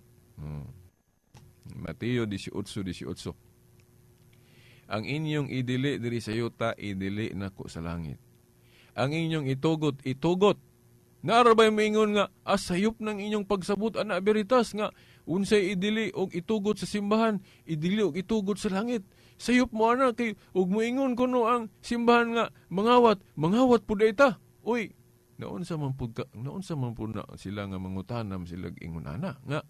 Mateo 18:18. Ang inyong idili diri sa yuta, idili nako sa langit. Ang inyong itugot, itugot. Naara bay moingon nga asayop ng inyong pagsabot ana Veritas nga unsay idili og itugot sa simbahan, idili og itugot sa langit. Sayop mo ana kay ug moingon kuno ang simbahan nga mangawat, mangawat pud ita. Uy, naunsa man pud na sila nga mangutanam sila ingon ana nga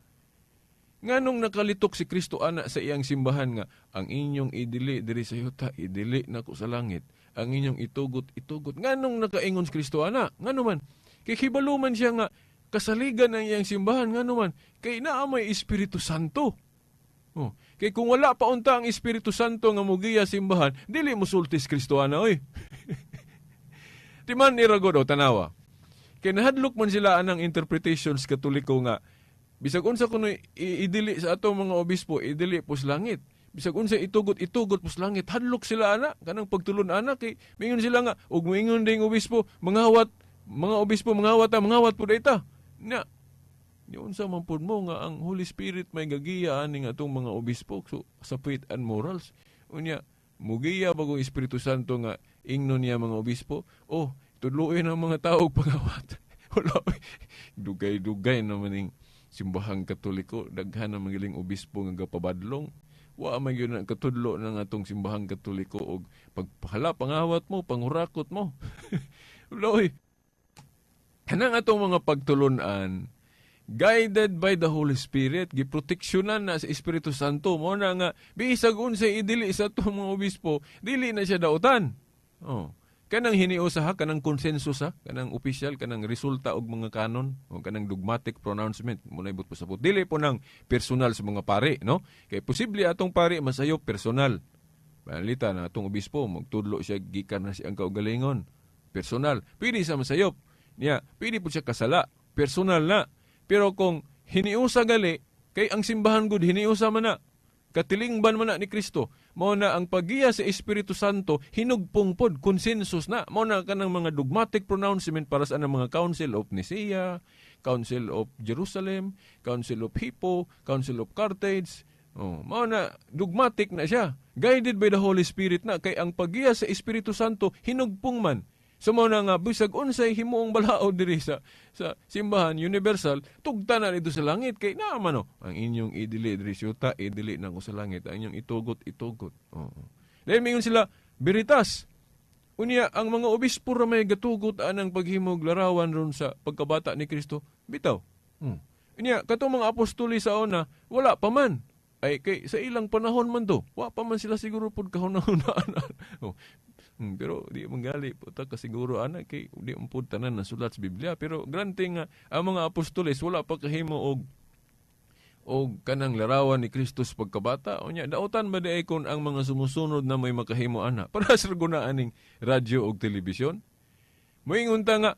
nganong nakalitok si Kristo ana sa iyang simbahan nga ang inyong idili diri sa yuta, idili nako sa langit. Ang inyong itugot, itugot. Nganong nakaingon si Kristo ana? Ngano man? Kay hibalo man siya nga kasaligan ang iyang simbahan. Ngano man? Kay naa may Espiritu Santo. Oh, kay kung wala pa unta ang Espiritu Santo nga mugiya simbahan, dili mosulti si Kristo ana oy. Timan ni ragod o tanawa. Kay nahadlok man sila anang interpretations Katoliko nga bisag unsa kuno idili sa atong mga obispo, idili po sa langit. Bisag unsa itugot, itugot pos langit. Hadlok sila ana kanang pagtulon ana kay mingon sila nga ug moingon ding obispo, mangawat mga obispo, mangawat ta, mangawat pud ita. Nya ni unsa man pud mo nga ang Holy Spirit may gagiya ani nga atong mga obispo, so sa faith and morals. Unya mugiya bagong Espiritu Santo nga ingnon niya mga obispo, "Oh, tudluin ang mga tao og pangawat." Wala, dugay-dugay naman ning Simbahang Katoliko, daghan na magiling obispo nga gapabadlong. Wa man gyud na katudlo ng atong Simbahang Katoliko og pagpahala, pangawat mo, pangurakot mo. Wala. Kanang atong mga pagtulunan guided by the Holy Spirit, giproteksyonan na sa Espiritu Santo. Mo na nga bisag unsay idili sa atong mga obispo, dili na siya dautan. Oh. Kanang hiniusa ha, kanang consensus ha, kanang official, kanang resulta og mga kanon, o kanang dogmatic pronouncement, mo na ibot pasabot. Dili po nang personal sa mga pari, no? Kay posible atong pari masayop personal. Panalita na atong obispo, magtudlo siya gikan na siyang kaugalingon. Personal. Pwede sa masayop. Niya, pwede po siya kasala. Personal na. Pero kung hiniusa gali, kay ang simbahan gud hiniusa man na. Katilingban man na ni Kristo. Mao na ang paggiya sa Espiritu Santo hinugpong pod, consensus na. Mao na kanang mga dogmatic pronouncement para sa anang mga Council of Nicaea, Council of Jerusalem, Council of Hippo, Council of Carthage. Oh, mao na dogmatic na siya. Guided by the Holy Spirit na kay ang paggiya sa Espiritu Santo hinugpong man. So mao na nga bisag unsay himuong balaod diri sa simbahan universal, tugta na dito sa langit kay naa man, no, ang inyong idili diri sa yuta, idili na ko sa langit, ang inyong itugot, itugot. Oo. Dahil mingon sila, "Veritas." Unya ang mga obispo ra may gatugot anang paghimog larawan ron sa pagkabata ni Kristo. Bitaw. Unya katong mga apostoli sa una, wala pa man. Ay kay sa ilang panahon man to, wa pa man sila siguro pud kahuna-hunaan. Oh. Pero di man gali po ta kasiguro ana kay di man pud tanan nasulat sa Biblia, pero granting nga ang mga apostoles wala pa kahimo og kanang larawan ni Kristo pagkabata. Unya dautan ba di kon ang mga sumusunod na may makahimo ana para sa guna aning radyo og telebisyon? Moingon ta nga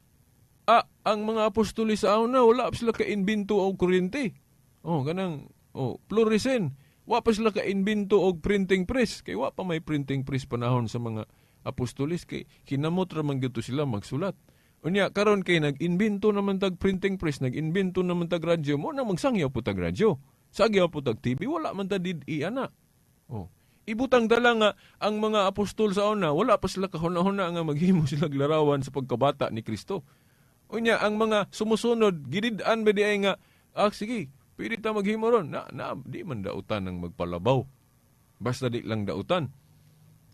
ang mga apostoles sa una, wala pa sila ka-imbento og kuryente. Oh, kanang oh, fluorescent. Wa pa sila ka-imbento og printing press kay wa pa may printing press panahon sa mga apostoles kay kinamot ra man gyud to sila magsulat. Unya karon kay nag-imbento naman tag printing press, nag-imbento naman tag radyo, mo na magsangyaw po tag radyo. Sagyaw po tag TV, wala man ta did ana. Oh. Ibutang dala nga ang mga apostol sa una, wala pa sila kahuna-huna nga maghimo sila larawan sa pagkabata ni Kristo. Unya ang mga sumusunod gidid-an ba di ay nga sige, pwede ta maghimo ron. Na, na di man dautan ng magpalabaw. Basta di lang dautan.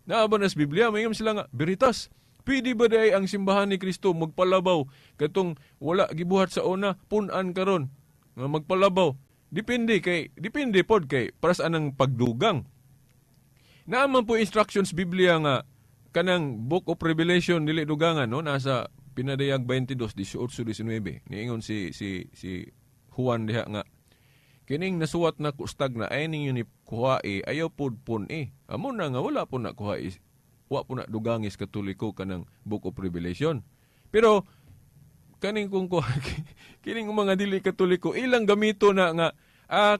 Naa ba na sa Biblia, may sila nga, "Veritas. Pwede ba di ay ang simbahan ni Kristo magpalabaw katong wala gibuhat sa una, punan karon nga magpalabaw?" Depende kay, depende pod kay para sa anang pagdugang. Naa man po instructions Biblia nga kanang Book of Revelation dili dugangan, no, nasa Pinadayag 22 18 19. Niingon si Juan diha nga kining nasuwat na kustag na ay ninyo ni kuhae ayaw pod pun-i. Amo na nga wala po na kuhae, wa po na dugangis Katoliko kanang Book of Revelation. Pero kaning kung kuha kining mga dili Katoliko, ilang gamito na nga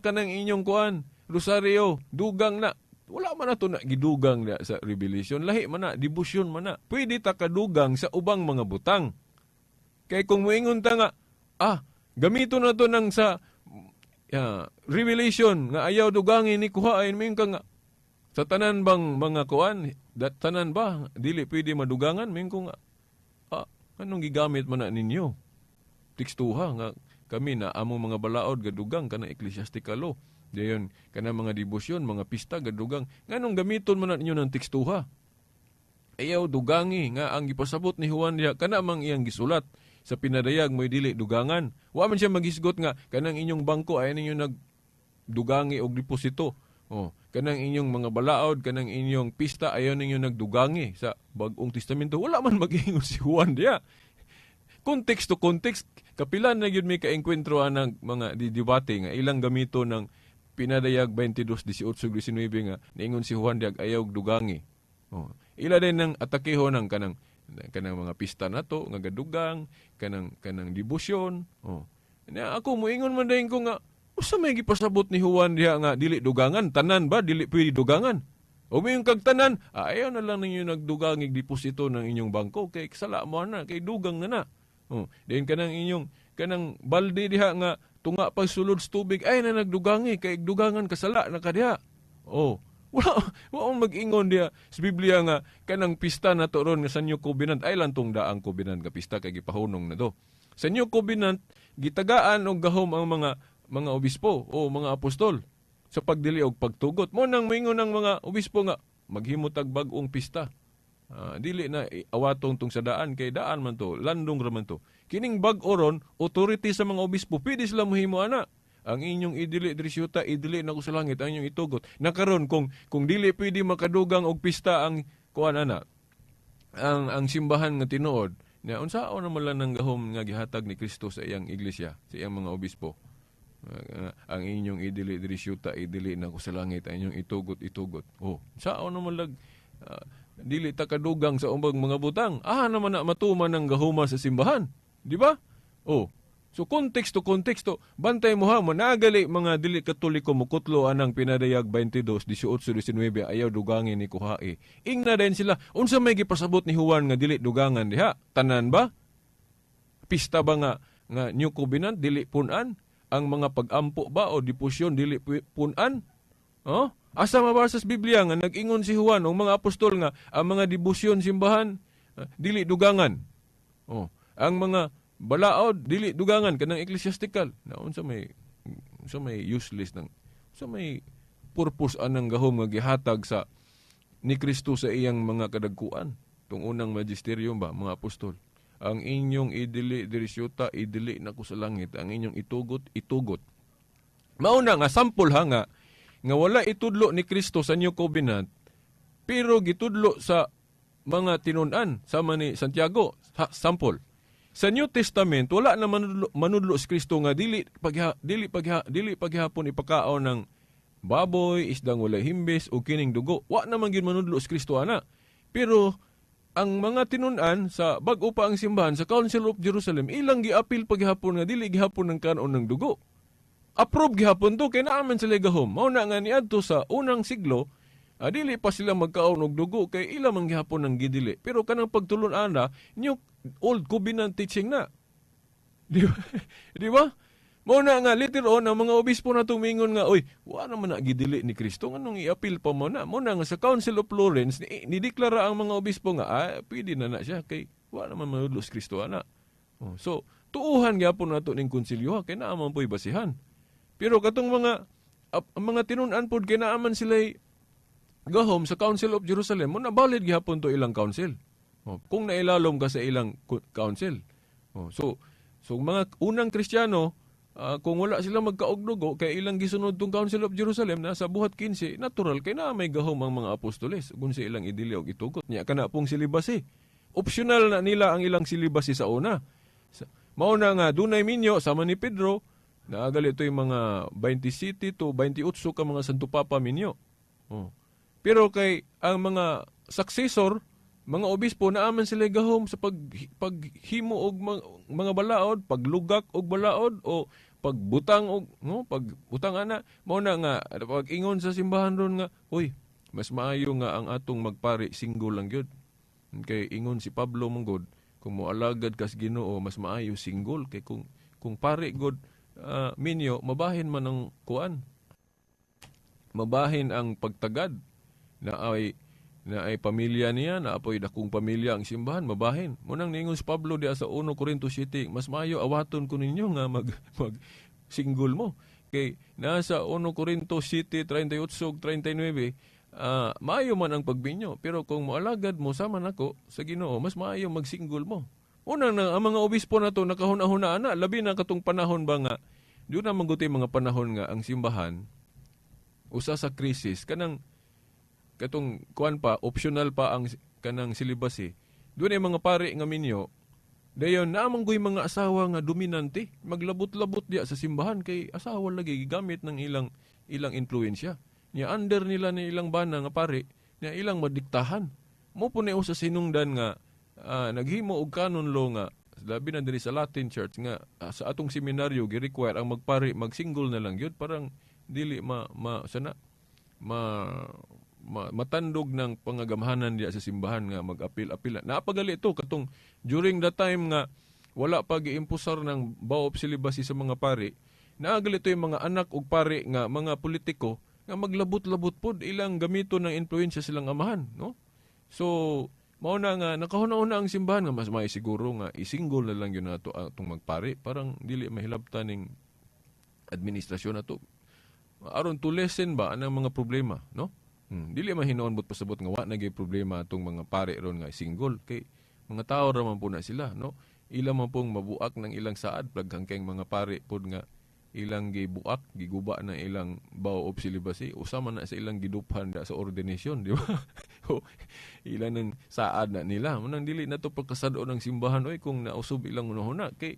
kanang inyong kuan rosaryo dugang na. Wala man na to na gidugang na sa Revelation. Lahi man na, debosyon man na. Pwede ta kadugang sa ubang mga butang. Kay kung moingon ta nga gamito na to nang sa Revelation nga ayaw dugangin ni kuhain, moingon ka nga sa tanan bang mga kuan dat, tanan ba dili pwede madugangan? Moingon ko nga anong gigamit man na ninyo tekstuha nga kami na among mga balaod gadugang kanang ecclesiastical law, dayon kanang mga debosyon, mga pista gadugang? Nganong gamiton man na ninyo ng tekstuha ayaw dugangi nga ang gipasabot ni Juan diha kana mang iyang gisulat sa Pinadayag mo'y dili dugangan? Wa man siya magisgot nga kanang inyong bangko ay ninyo nag dugangi og deposito. Oh, kanang inyong mga balaod, kanang inyong pista ayaw ninyo nagdugangi sa Bagong Testamento. Wala man mag-ingon si Juan diha. Context to context, kapilan na gyud may kaengkwentro anang mga didebate nga ilang gamito ng Pinadayag 22, 18, 19 nga niingon si Juan diag ayaw dugangi. Oh. Ila din ng atakeho ng kanang kanang mga pista nato nga gadugang kanang kanang debosyon. Oh. Na ako moingon man din ko nga Usa may gipasabot ni Juan diha nga dili dugangan? Tanan ba dili pwede dugangan? O may kag tanan, ayaw na lang ninyo nagdugang deposito ng inyong bangko kay sala mo na, kay dugang na na. Oh, then kanang inyong kanang balde diha nga tunga pagsulod sa tubig ay na nagdugangi kay dugangan, kasala na ka diha. Oh, wala wa mag-ingon diha sa Biblia nga kanang pista na to ron nga sa New Covenant ay lantong daang covenant nga pista kay gipahunong na do. Sa New Covenant, gitagaan og gahom ang mga obispo o mga apostol sa pagdili og pagtugot. Mo nang moingon ng mga obispo nga maghimo tag bag-ong pista. Dili na awatong tong sa daan kay daan man to, landong ra man to. Kining bag-o ron, authority sa mga obispo, pwede sila mohimo ana. Ang inyong idili diri sa yuta, idili na ko sa langit, ang inyong itugot. Nakaron kung dili pwede makadugang og pista ang kuan ana, ang simbahan nga tinuod, na unsaon naman lang ng gahom nga gihatag ni Kristo sa iyang iglesia, sa iyang mga obispo? Ang inyong idili diri sa yuta, idili na ko sa langit, ang inyong itugot, itugot. Oh, saon naman lag dili ta kadugang sa ubang mga butang? Ah, naman na matuman ang gahuma sa simbahan, di ba? Oh. So konteksto konteksto, bantay mo ha, managali mga dili Katoliko mukutlo anang Pinadayag 22, 18, 19, ayaw dugangin ni kuhae. Ingna din sila, unsa may gipasabot ni Juan nga dili dugangan diha? Tanan ba? Pista ba nga New Covenant dili punan? Ang mga pag-ampo ba o debosyon dili punan? Oh? Asa mabasa sa Biblia nga nag-ingon si Juan o mga apostol nga ang mga debosyon simbahan dili dugangan? Oh, ang mga balaod dili dugangan kanang ecclesiastical. Na unsa may useless nang unsa may purpose anang gahom nga gihatag sa ni Kristo sa iyang mga kadagkuan? Tung unang magisterium ba, mga apostol. Ang inyong idili diri sa yuta, idili na ko sa langit. Ang inyong itugot, itugot. Mauna nga sample ha nga wala itudlo ni Kristo sa New Covenant pero gitudlo sa mga tinun-an sama ni Santiago. Ha, sample. Sa New Testament, wala na manudlo si Kristo nga dili paghihapon ipakaon ng baboy, isdang walay himbis o kining dugo. Wa naman gyud manudlo si Kristo ana. Pero ang mga tinun-an sa bag-o pa ang simbahan sa Council of Jerusalem, ilang giapil paghihapon nga dili gihapon ng kanon ng dugo. Approve gihapon to kay naa man sila gahom. Mao na nga niadto sa unang siglo, dili pa sila magkaon og dugo kay ila man gihapon ng gidili. Pero kanang pagtulon ana, New Old Covenant teaching na. Di ba? Di ba? Mao na nga later on ang mga obispo na tumingon nga, "Oy, wa naman na gidili ni Kristo, nganong iapil pa mo na?" Mao na nga sa Council of Florence ni deklara ang mga obispo nga pwede na na siya kay wa naman manudlo si Kristo ana. Oh, so tuuhan gyapon nato ning konsilyo ha, kay naa man po'y basihan. Pero katong ang mga tinun-an pod kay naa man sila gahom sa Council of Jerusalem, mo na valid gihapon to ilang council. Oh, kung nailalom ka sa ilang council. Oh, so mga unang Kristiyano, kung wala sila magkaog dugo kay ilang gisunod tong Council of Jerusalem na sa Buhat 15, natural kay na may gahom ang mga apostoles kung sa ilang idili og itugot. Nya kana pong celibacy. Optional na nila ang ilang celibacy sa una. Mao na nga dunay minyo sama ni Pedro, naagali ito yung mga 27 to 28 ka mga Santo Papa minyo. Oh. Pero kay ang mga successor, mga obispo, naaman sila gahom sa paghimo og mga balaod, paglugak og balaod o pagbutang og no, pagbutang ana. Mao na nga pag ingon sa simbahan ron nga, "Uy, mas maayo nga ang atong magpari single lang gyud." Kay ingon si Pablo manggod, kung moalagad kas Ginoo, mas maayo single kay kung pari god minyo, mabahin man ang kuan. Mabahin ang pagtagad na ay pamilya niya, na apoy dakong pamilya ang simbahan, mabahin. Munang ningon si Pablo diya sa 1 Corinto 7, mas maayo awaton ko ninyo nga mag single mo. Kay nasa 1 Corinto 7:38 ug 39, maayo man ang pagbinyo, pero kung moalagad mo sama nako sa Ginoo, mas maayo mag-single mo. Unang na, ang mga obispo na to nakahuna-huna na, labi na katong panahon ba nga, di na manguti mga panahon nga ang simbahan usa sa krisis kanang katong kuan pa, optional pa ang kanang celibacy. Doon ay mga pare nga minyo, dayon naamang goy mga asawa nga dominante, maglabot-labot diya sa simbahan kay asawa lagi gigamit ng ilang influensya. Nya under nila ni ilang bana nga pare, nya ilang madiktahan. Mo po ni usa sinungdan nga naghimo og canon law nga labi na diri sa Latin Church nga sa atong seminaryo gi-require ang magpari mag-single na lang gyud, parang dili ma, ma sana ma, matandog ng pangagamhanan diya sa simbahan nga mag-apil-apil. Napagali ito katong during the time nga wala pa giimpusar ng vow of celibacy sa mga pari, naagali ito yung mga anak og pari nga mga politiko nga maglabot-labot pod ilang gamito ng influensya silang amahan, no? So, mao na nga nakahuna-huna ang simbahan nga mas may siguro nga i-single na lang yun nato atong magpari, parang dili mahilabtan ning administrasyon nato aron to lessen ba anang mga problema, no? Dili man hinuon but pasabot nga wa na gyud problema atong mga pare ron nga single kay mga tao ra man po na sila, no? Ila man pong mabuak ng ilang saad, daghang kayong mga pare pod nga ilang gibuak, giguba na ilang vow of celibacy, usa man na sa ilang giduphan da sa ordination, di ba? O, ilan ng saad na nila. Munang dili na to pagkasad-o ng simbahan oy kung nausob ilang hunahuna kay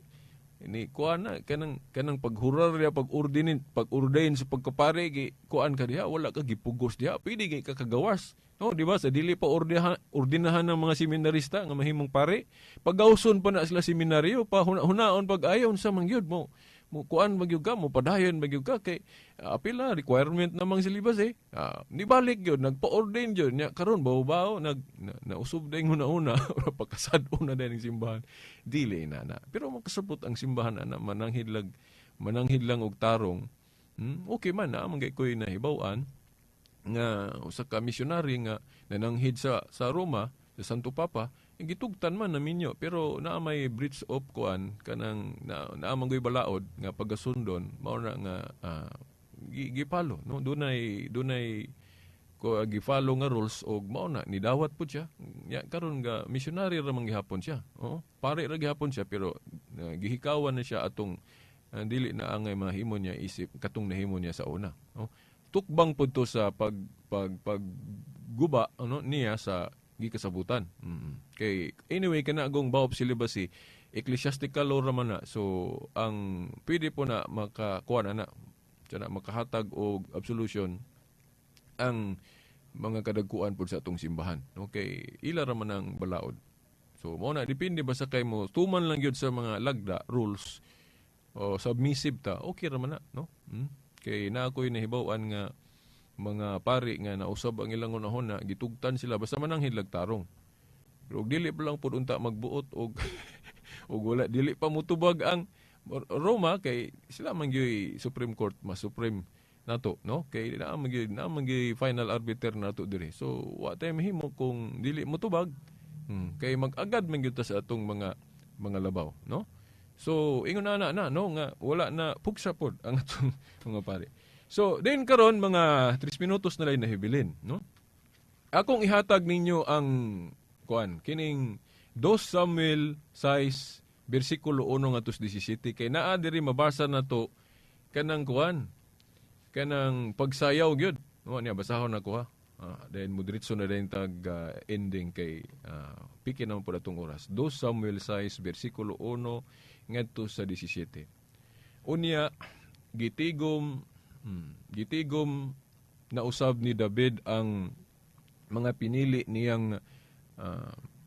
ni kuan na kanang kanang paghurar diha, pag-ordain sa pagkapare, gi kuan ka diha, wala ka gipugos diha, pwede kay ka kagawas, no, di ba? Sa dili pa ordinahan ng mga seminarista nga mahimong pare, pagawson pa na sila seminaryo pa, hunaon pag ayon sa mangyud mo mo kuan magyud ka, mo padayon magyud ka kay apila requirement namang celibacy. Ni balik gyud, nagpa-ordain gyud nya karon bawo-bawo nag na, nausub dayong huna-huna, pagkasad-o na dayon ang simbahan, dili na na. Pero makasabot ang simbahan ana mananghid lang og tarong. Okay man na man koy nahibaw-an nga usa ka missionary nga nananghid sa Roma, sa Santo Papa, gitugtan man naminyo pero naa may breach of kuan, kanang na, naa man goy balaod nga pagasundon, mao na nga gipalo, no? Dunay ko gi-follow nga rules og mao na nidawat pud siya nya. Karon nga missionary ra man gihapon siya, oo, pare ra gihapon siya, pero gihikawan na siya atong dili na angay mahimo niya isip katong nahimo niya sa una, no? Tukbang pud to sa pag pag pagguba ano niya sa gikasabutan. Kay anyway, kana agong vow of celibacy, ecclesiastical law ra man na, so ang pwede po na makakuha na na na makahatag og absolution ang mga kadagkuan pod sa atong simbahan. Okay, ila ra man ang balaod. So mo na depende basta kay mo tuman lang gyud sa mga lagda, rules o submissive ta, okay ra man na, no? Kay na ako'y nahibaw-an nga mga pari nga nausab ang ilang unahon na gitugtan sila basta mananghid tarong. Pero og dili pa lang pud unta magbuot og wala dili pa mutubag ang Roma kay sila man gyud Supreme Court, mas supreme nato, no? Kay naa man gyud final arbiter nato diri. So wa tay mahimo kung dili motubag. Kay mag-agad man gyud ta sa atong mga labaw, no? So ingon na na, no, nga wala na pugsa pod ang atong mga pare. So then karon mga 3 minutos na lang nahibilin, no? Akong ihatag ninyo ang kuan kining 2 Samuel 6 bersikulo 1 ngadto 17 kay naa diri mabasa nato kanang kuan, kanang pagsayaw gyud, no? Niya basahon nako ha. Then mo diretso na din tag ending kay piki naman po atong oras. 2 Samuel 6 bersikulo 1 ngadto sa 17. Unya gitigom na usab ni David ang mga pinili niyang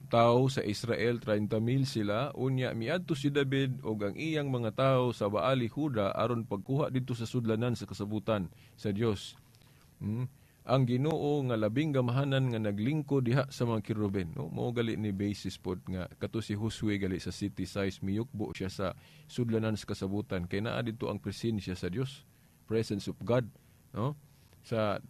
tao sa Israel, 30,000 sila. Unya miadto si David og ang iyang mga tao sa Baali Huda aron pagkuha didto sa sudlanan sa kasabutan sa Dios. Ang Ginoo nga labing gamahanan nga naglingkod diha sa mga kiruben, no? Mao gali ni basis pod nga kato si Josue gali sa city size miyukbo siya sa sudlanan sa kasabutan kay naa didto ang presensya sa Dios, presence of God, no? Sa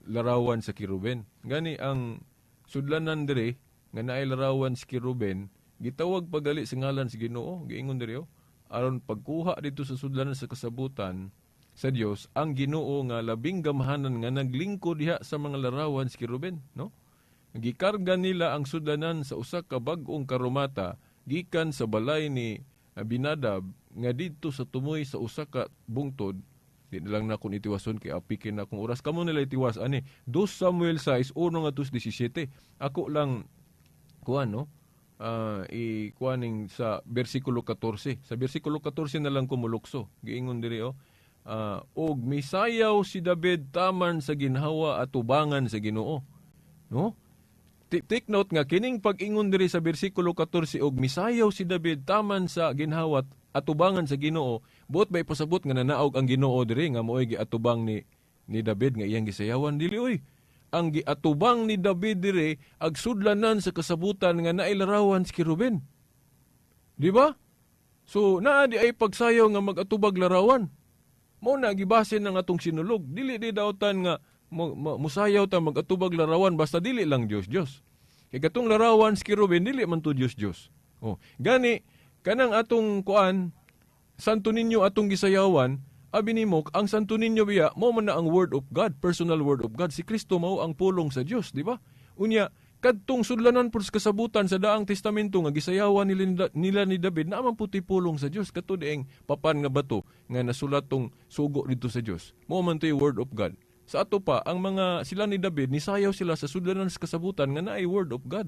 larawan sa kiruben. Gani ang sudlanan dire nga naay larawan sa kiruben, gitawag pagali sa ngalan sa Ginoo, giingon diri oh, aron pagkuha dito sa sudlanan sa kasabutan sa Dios ang Ginoo nga labing gamahanan nga naglingkod diha sa mga larawan sa kiruben, no? Gikarga nila ang sudlanan sa usa ka bag-ong karumata gikan sa balay ni Abinadab nga didto sa tumoy sa usa ka bungtod. Di na lang na akong itiwason kay apikin na akong oras. Kamo nila itiwas ani. 2 Samuel 6 1 ngadto 17. Ako lang kuan, no? I kuaning sa bersikulo 14. Sa bersikulo 14 na lang kumulukso. Giingon diri oh. Og misayaw si David taman sa ginhawa atubangan sa Ginoo. No? Take note nga kining pag-ingon diri sa bersikulo 14 og misayaw si David taman sa ginhawat atubangan sa Ginoo, buot ba ipasabot nga nanaog ang Ginoo diri nga mo'y giatubang ni David nga iyang gisayawan? Dili oy. Ang giatubang ni David diri ag sudlanan sa kasabutan nga nailarawan si Kerubin. Di ba? So naa di ay pagsayaw nga mag-atubag larawan. Mao na gibase ng atong sinulog. Dili di dautan nga musayaw ta mag-atubag larawan basta dili lang Dios Dios. Kay katong larawan si Kerubin, dili man to Dios Dios. Oh, gani kanang atong kuan, Santo Niño atong gisayawan, abi nimo ang Santo Niño biya mo man na ang word of God, personal word of God. Si Kristo mao ang pulong sa Dios, di ba? Unya kadtong sudlanan pud sa kasabutan sa Daang Testamento nga gisayawan nila ni David, naa man puti pulong sa Dios, kato dieng papan nga bato nga nasulat tong sugo dito sa Dios. Mao man to'y word of God. Sa ato pa, ang mga sila ni David, nisayaw sila sa sudlanan sa kasabutan nga naay word of God.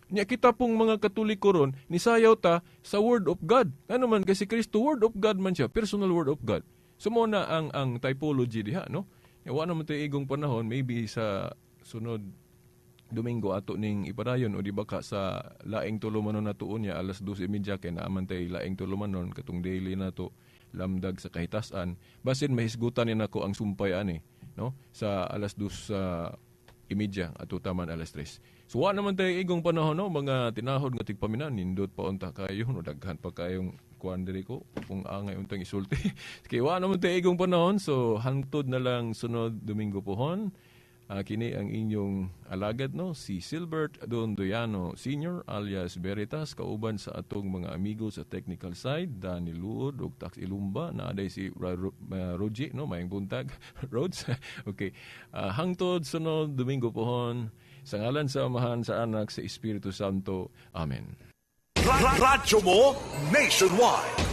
Nya kita pong mga Katoliko ron, nisayaw ta sa word of God. Ano man kasi Kristo, word of God man siya, personal word of God. So mo na ang typology diha, no? Ya, wa naman tayo igong panahon, maybe sa sunod Domingo ato ning ipadayon o di ba ka sa laing tulumanon nato unya alas 12:30 kay naaman tay laing tulumanon katong daily nato lamdag sa kahitasan. Basin mahisgutan ni nako ang sumpay ani, no, sa alas 2 sa imedya ato taman alas 3. So wa naman tayo igong panahon, no, mga tinahod nga tigpaminaw, nindot pa unta kayo, no, daghan pa kayong kuan diri ko kung angay untang isulti. Kay wa naman tayo igong panahon, so hangtod na lang sunod Domingo pohon. Kini ang inyong alagad, no, si Silbert Dondoyano Sr. alias Veritas, kauban sa atong mga amigo sa technical side, Danny Luod ug Tax Ilumba, naa day si Roji, no, maayong buntag, Rhodes. Okay. Hangtod sunod Domingo pohon, sa ngalan sa Amahan, sa Anak, sa Espiritu Santo. Amen. Radyo mo nationwide.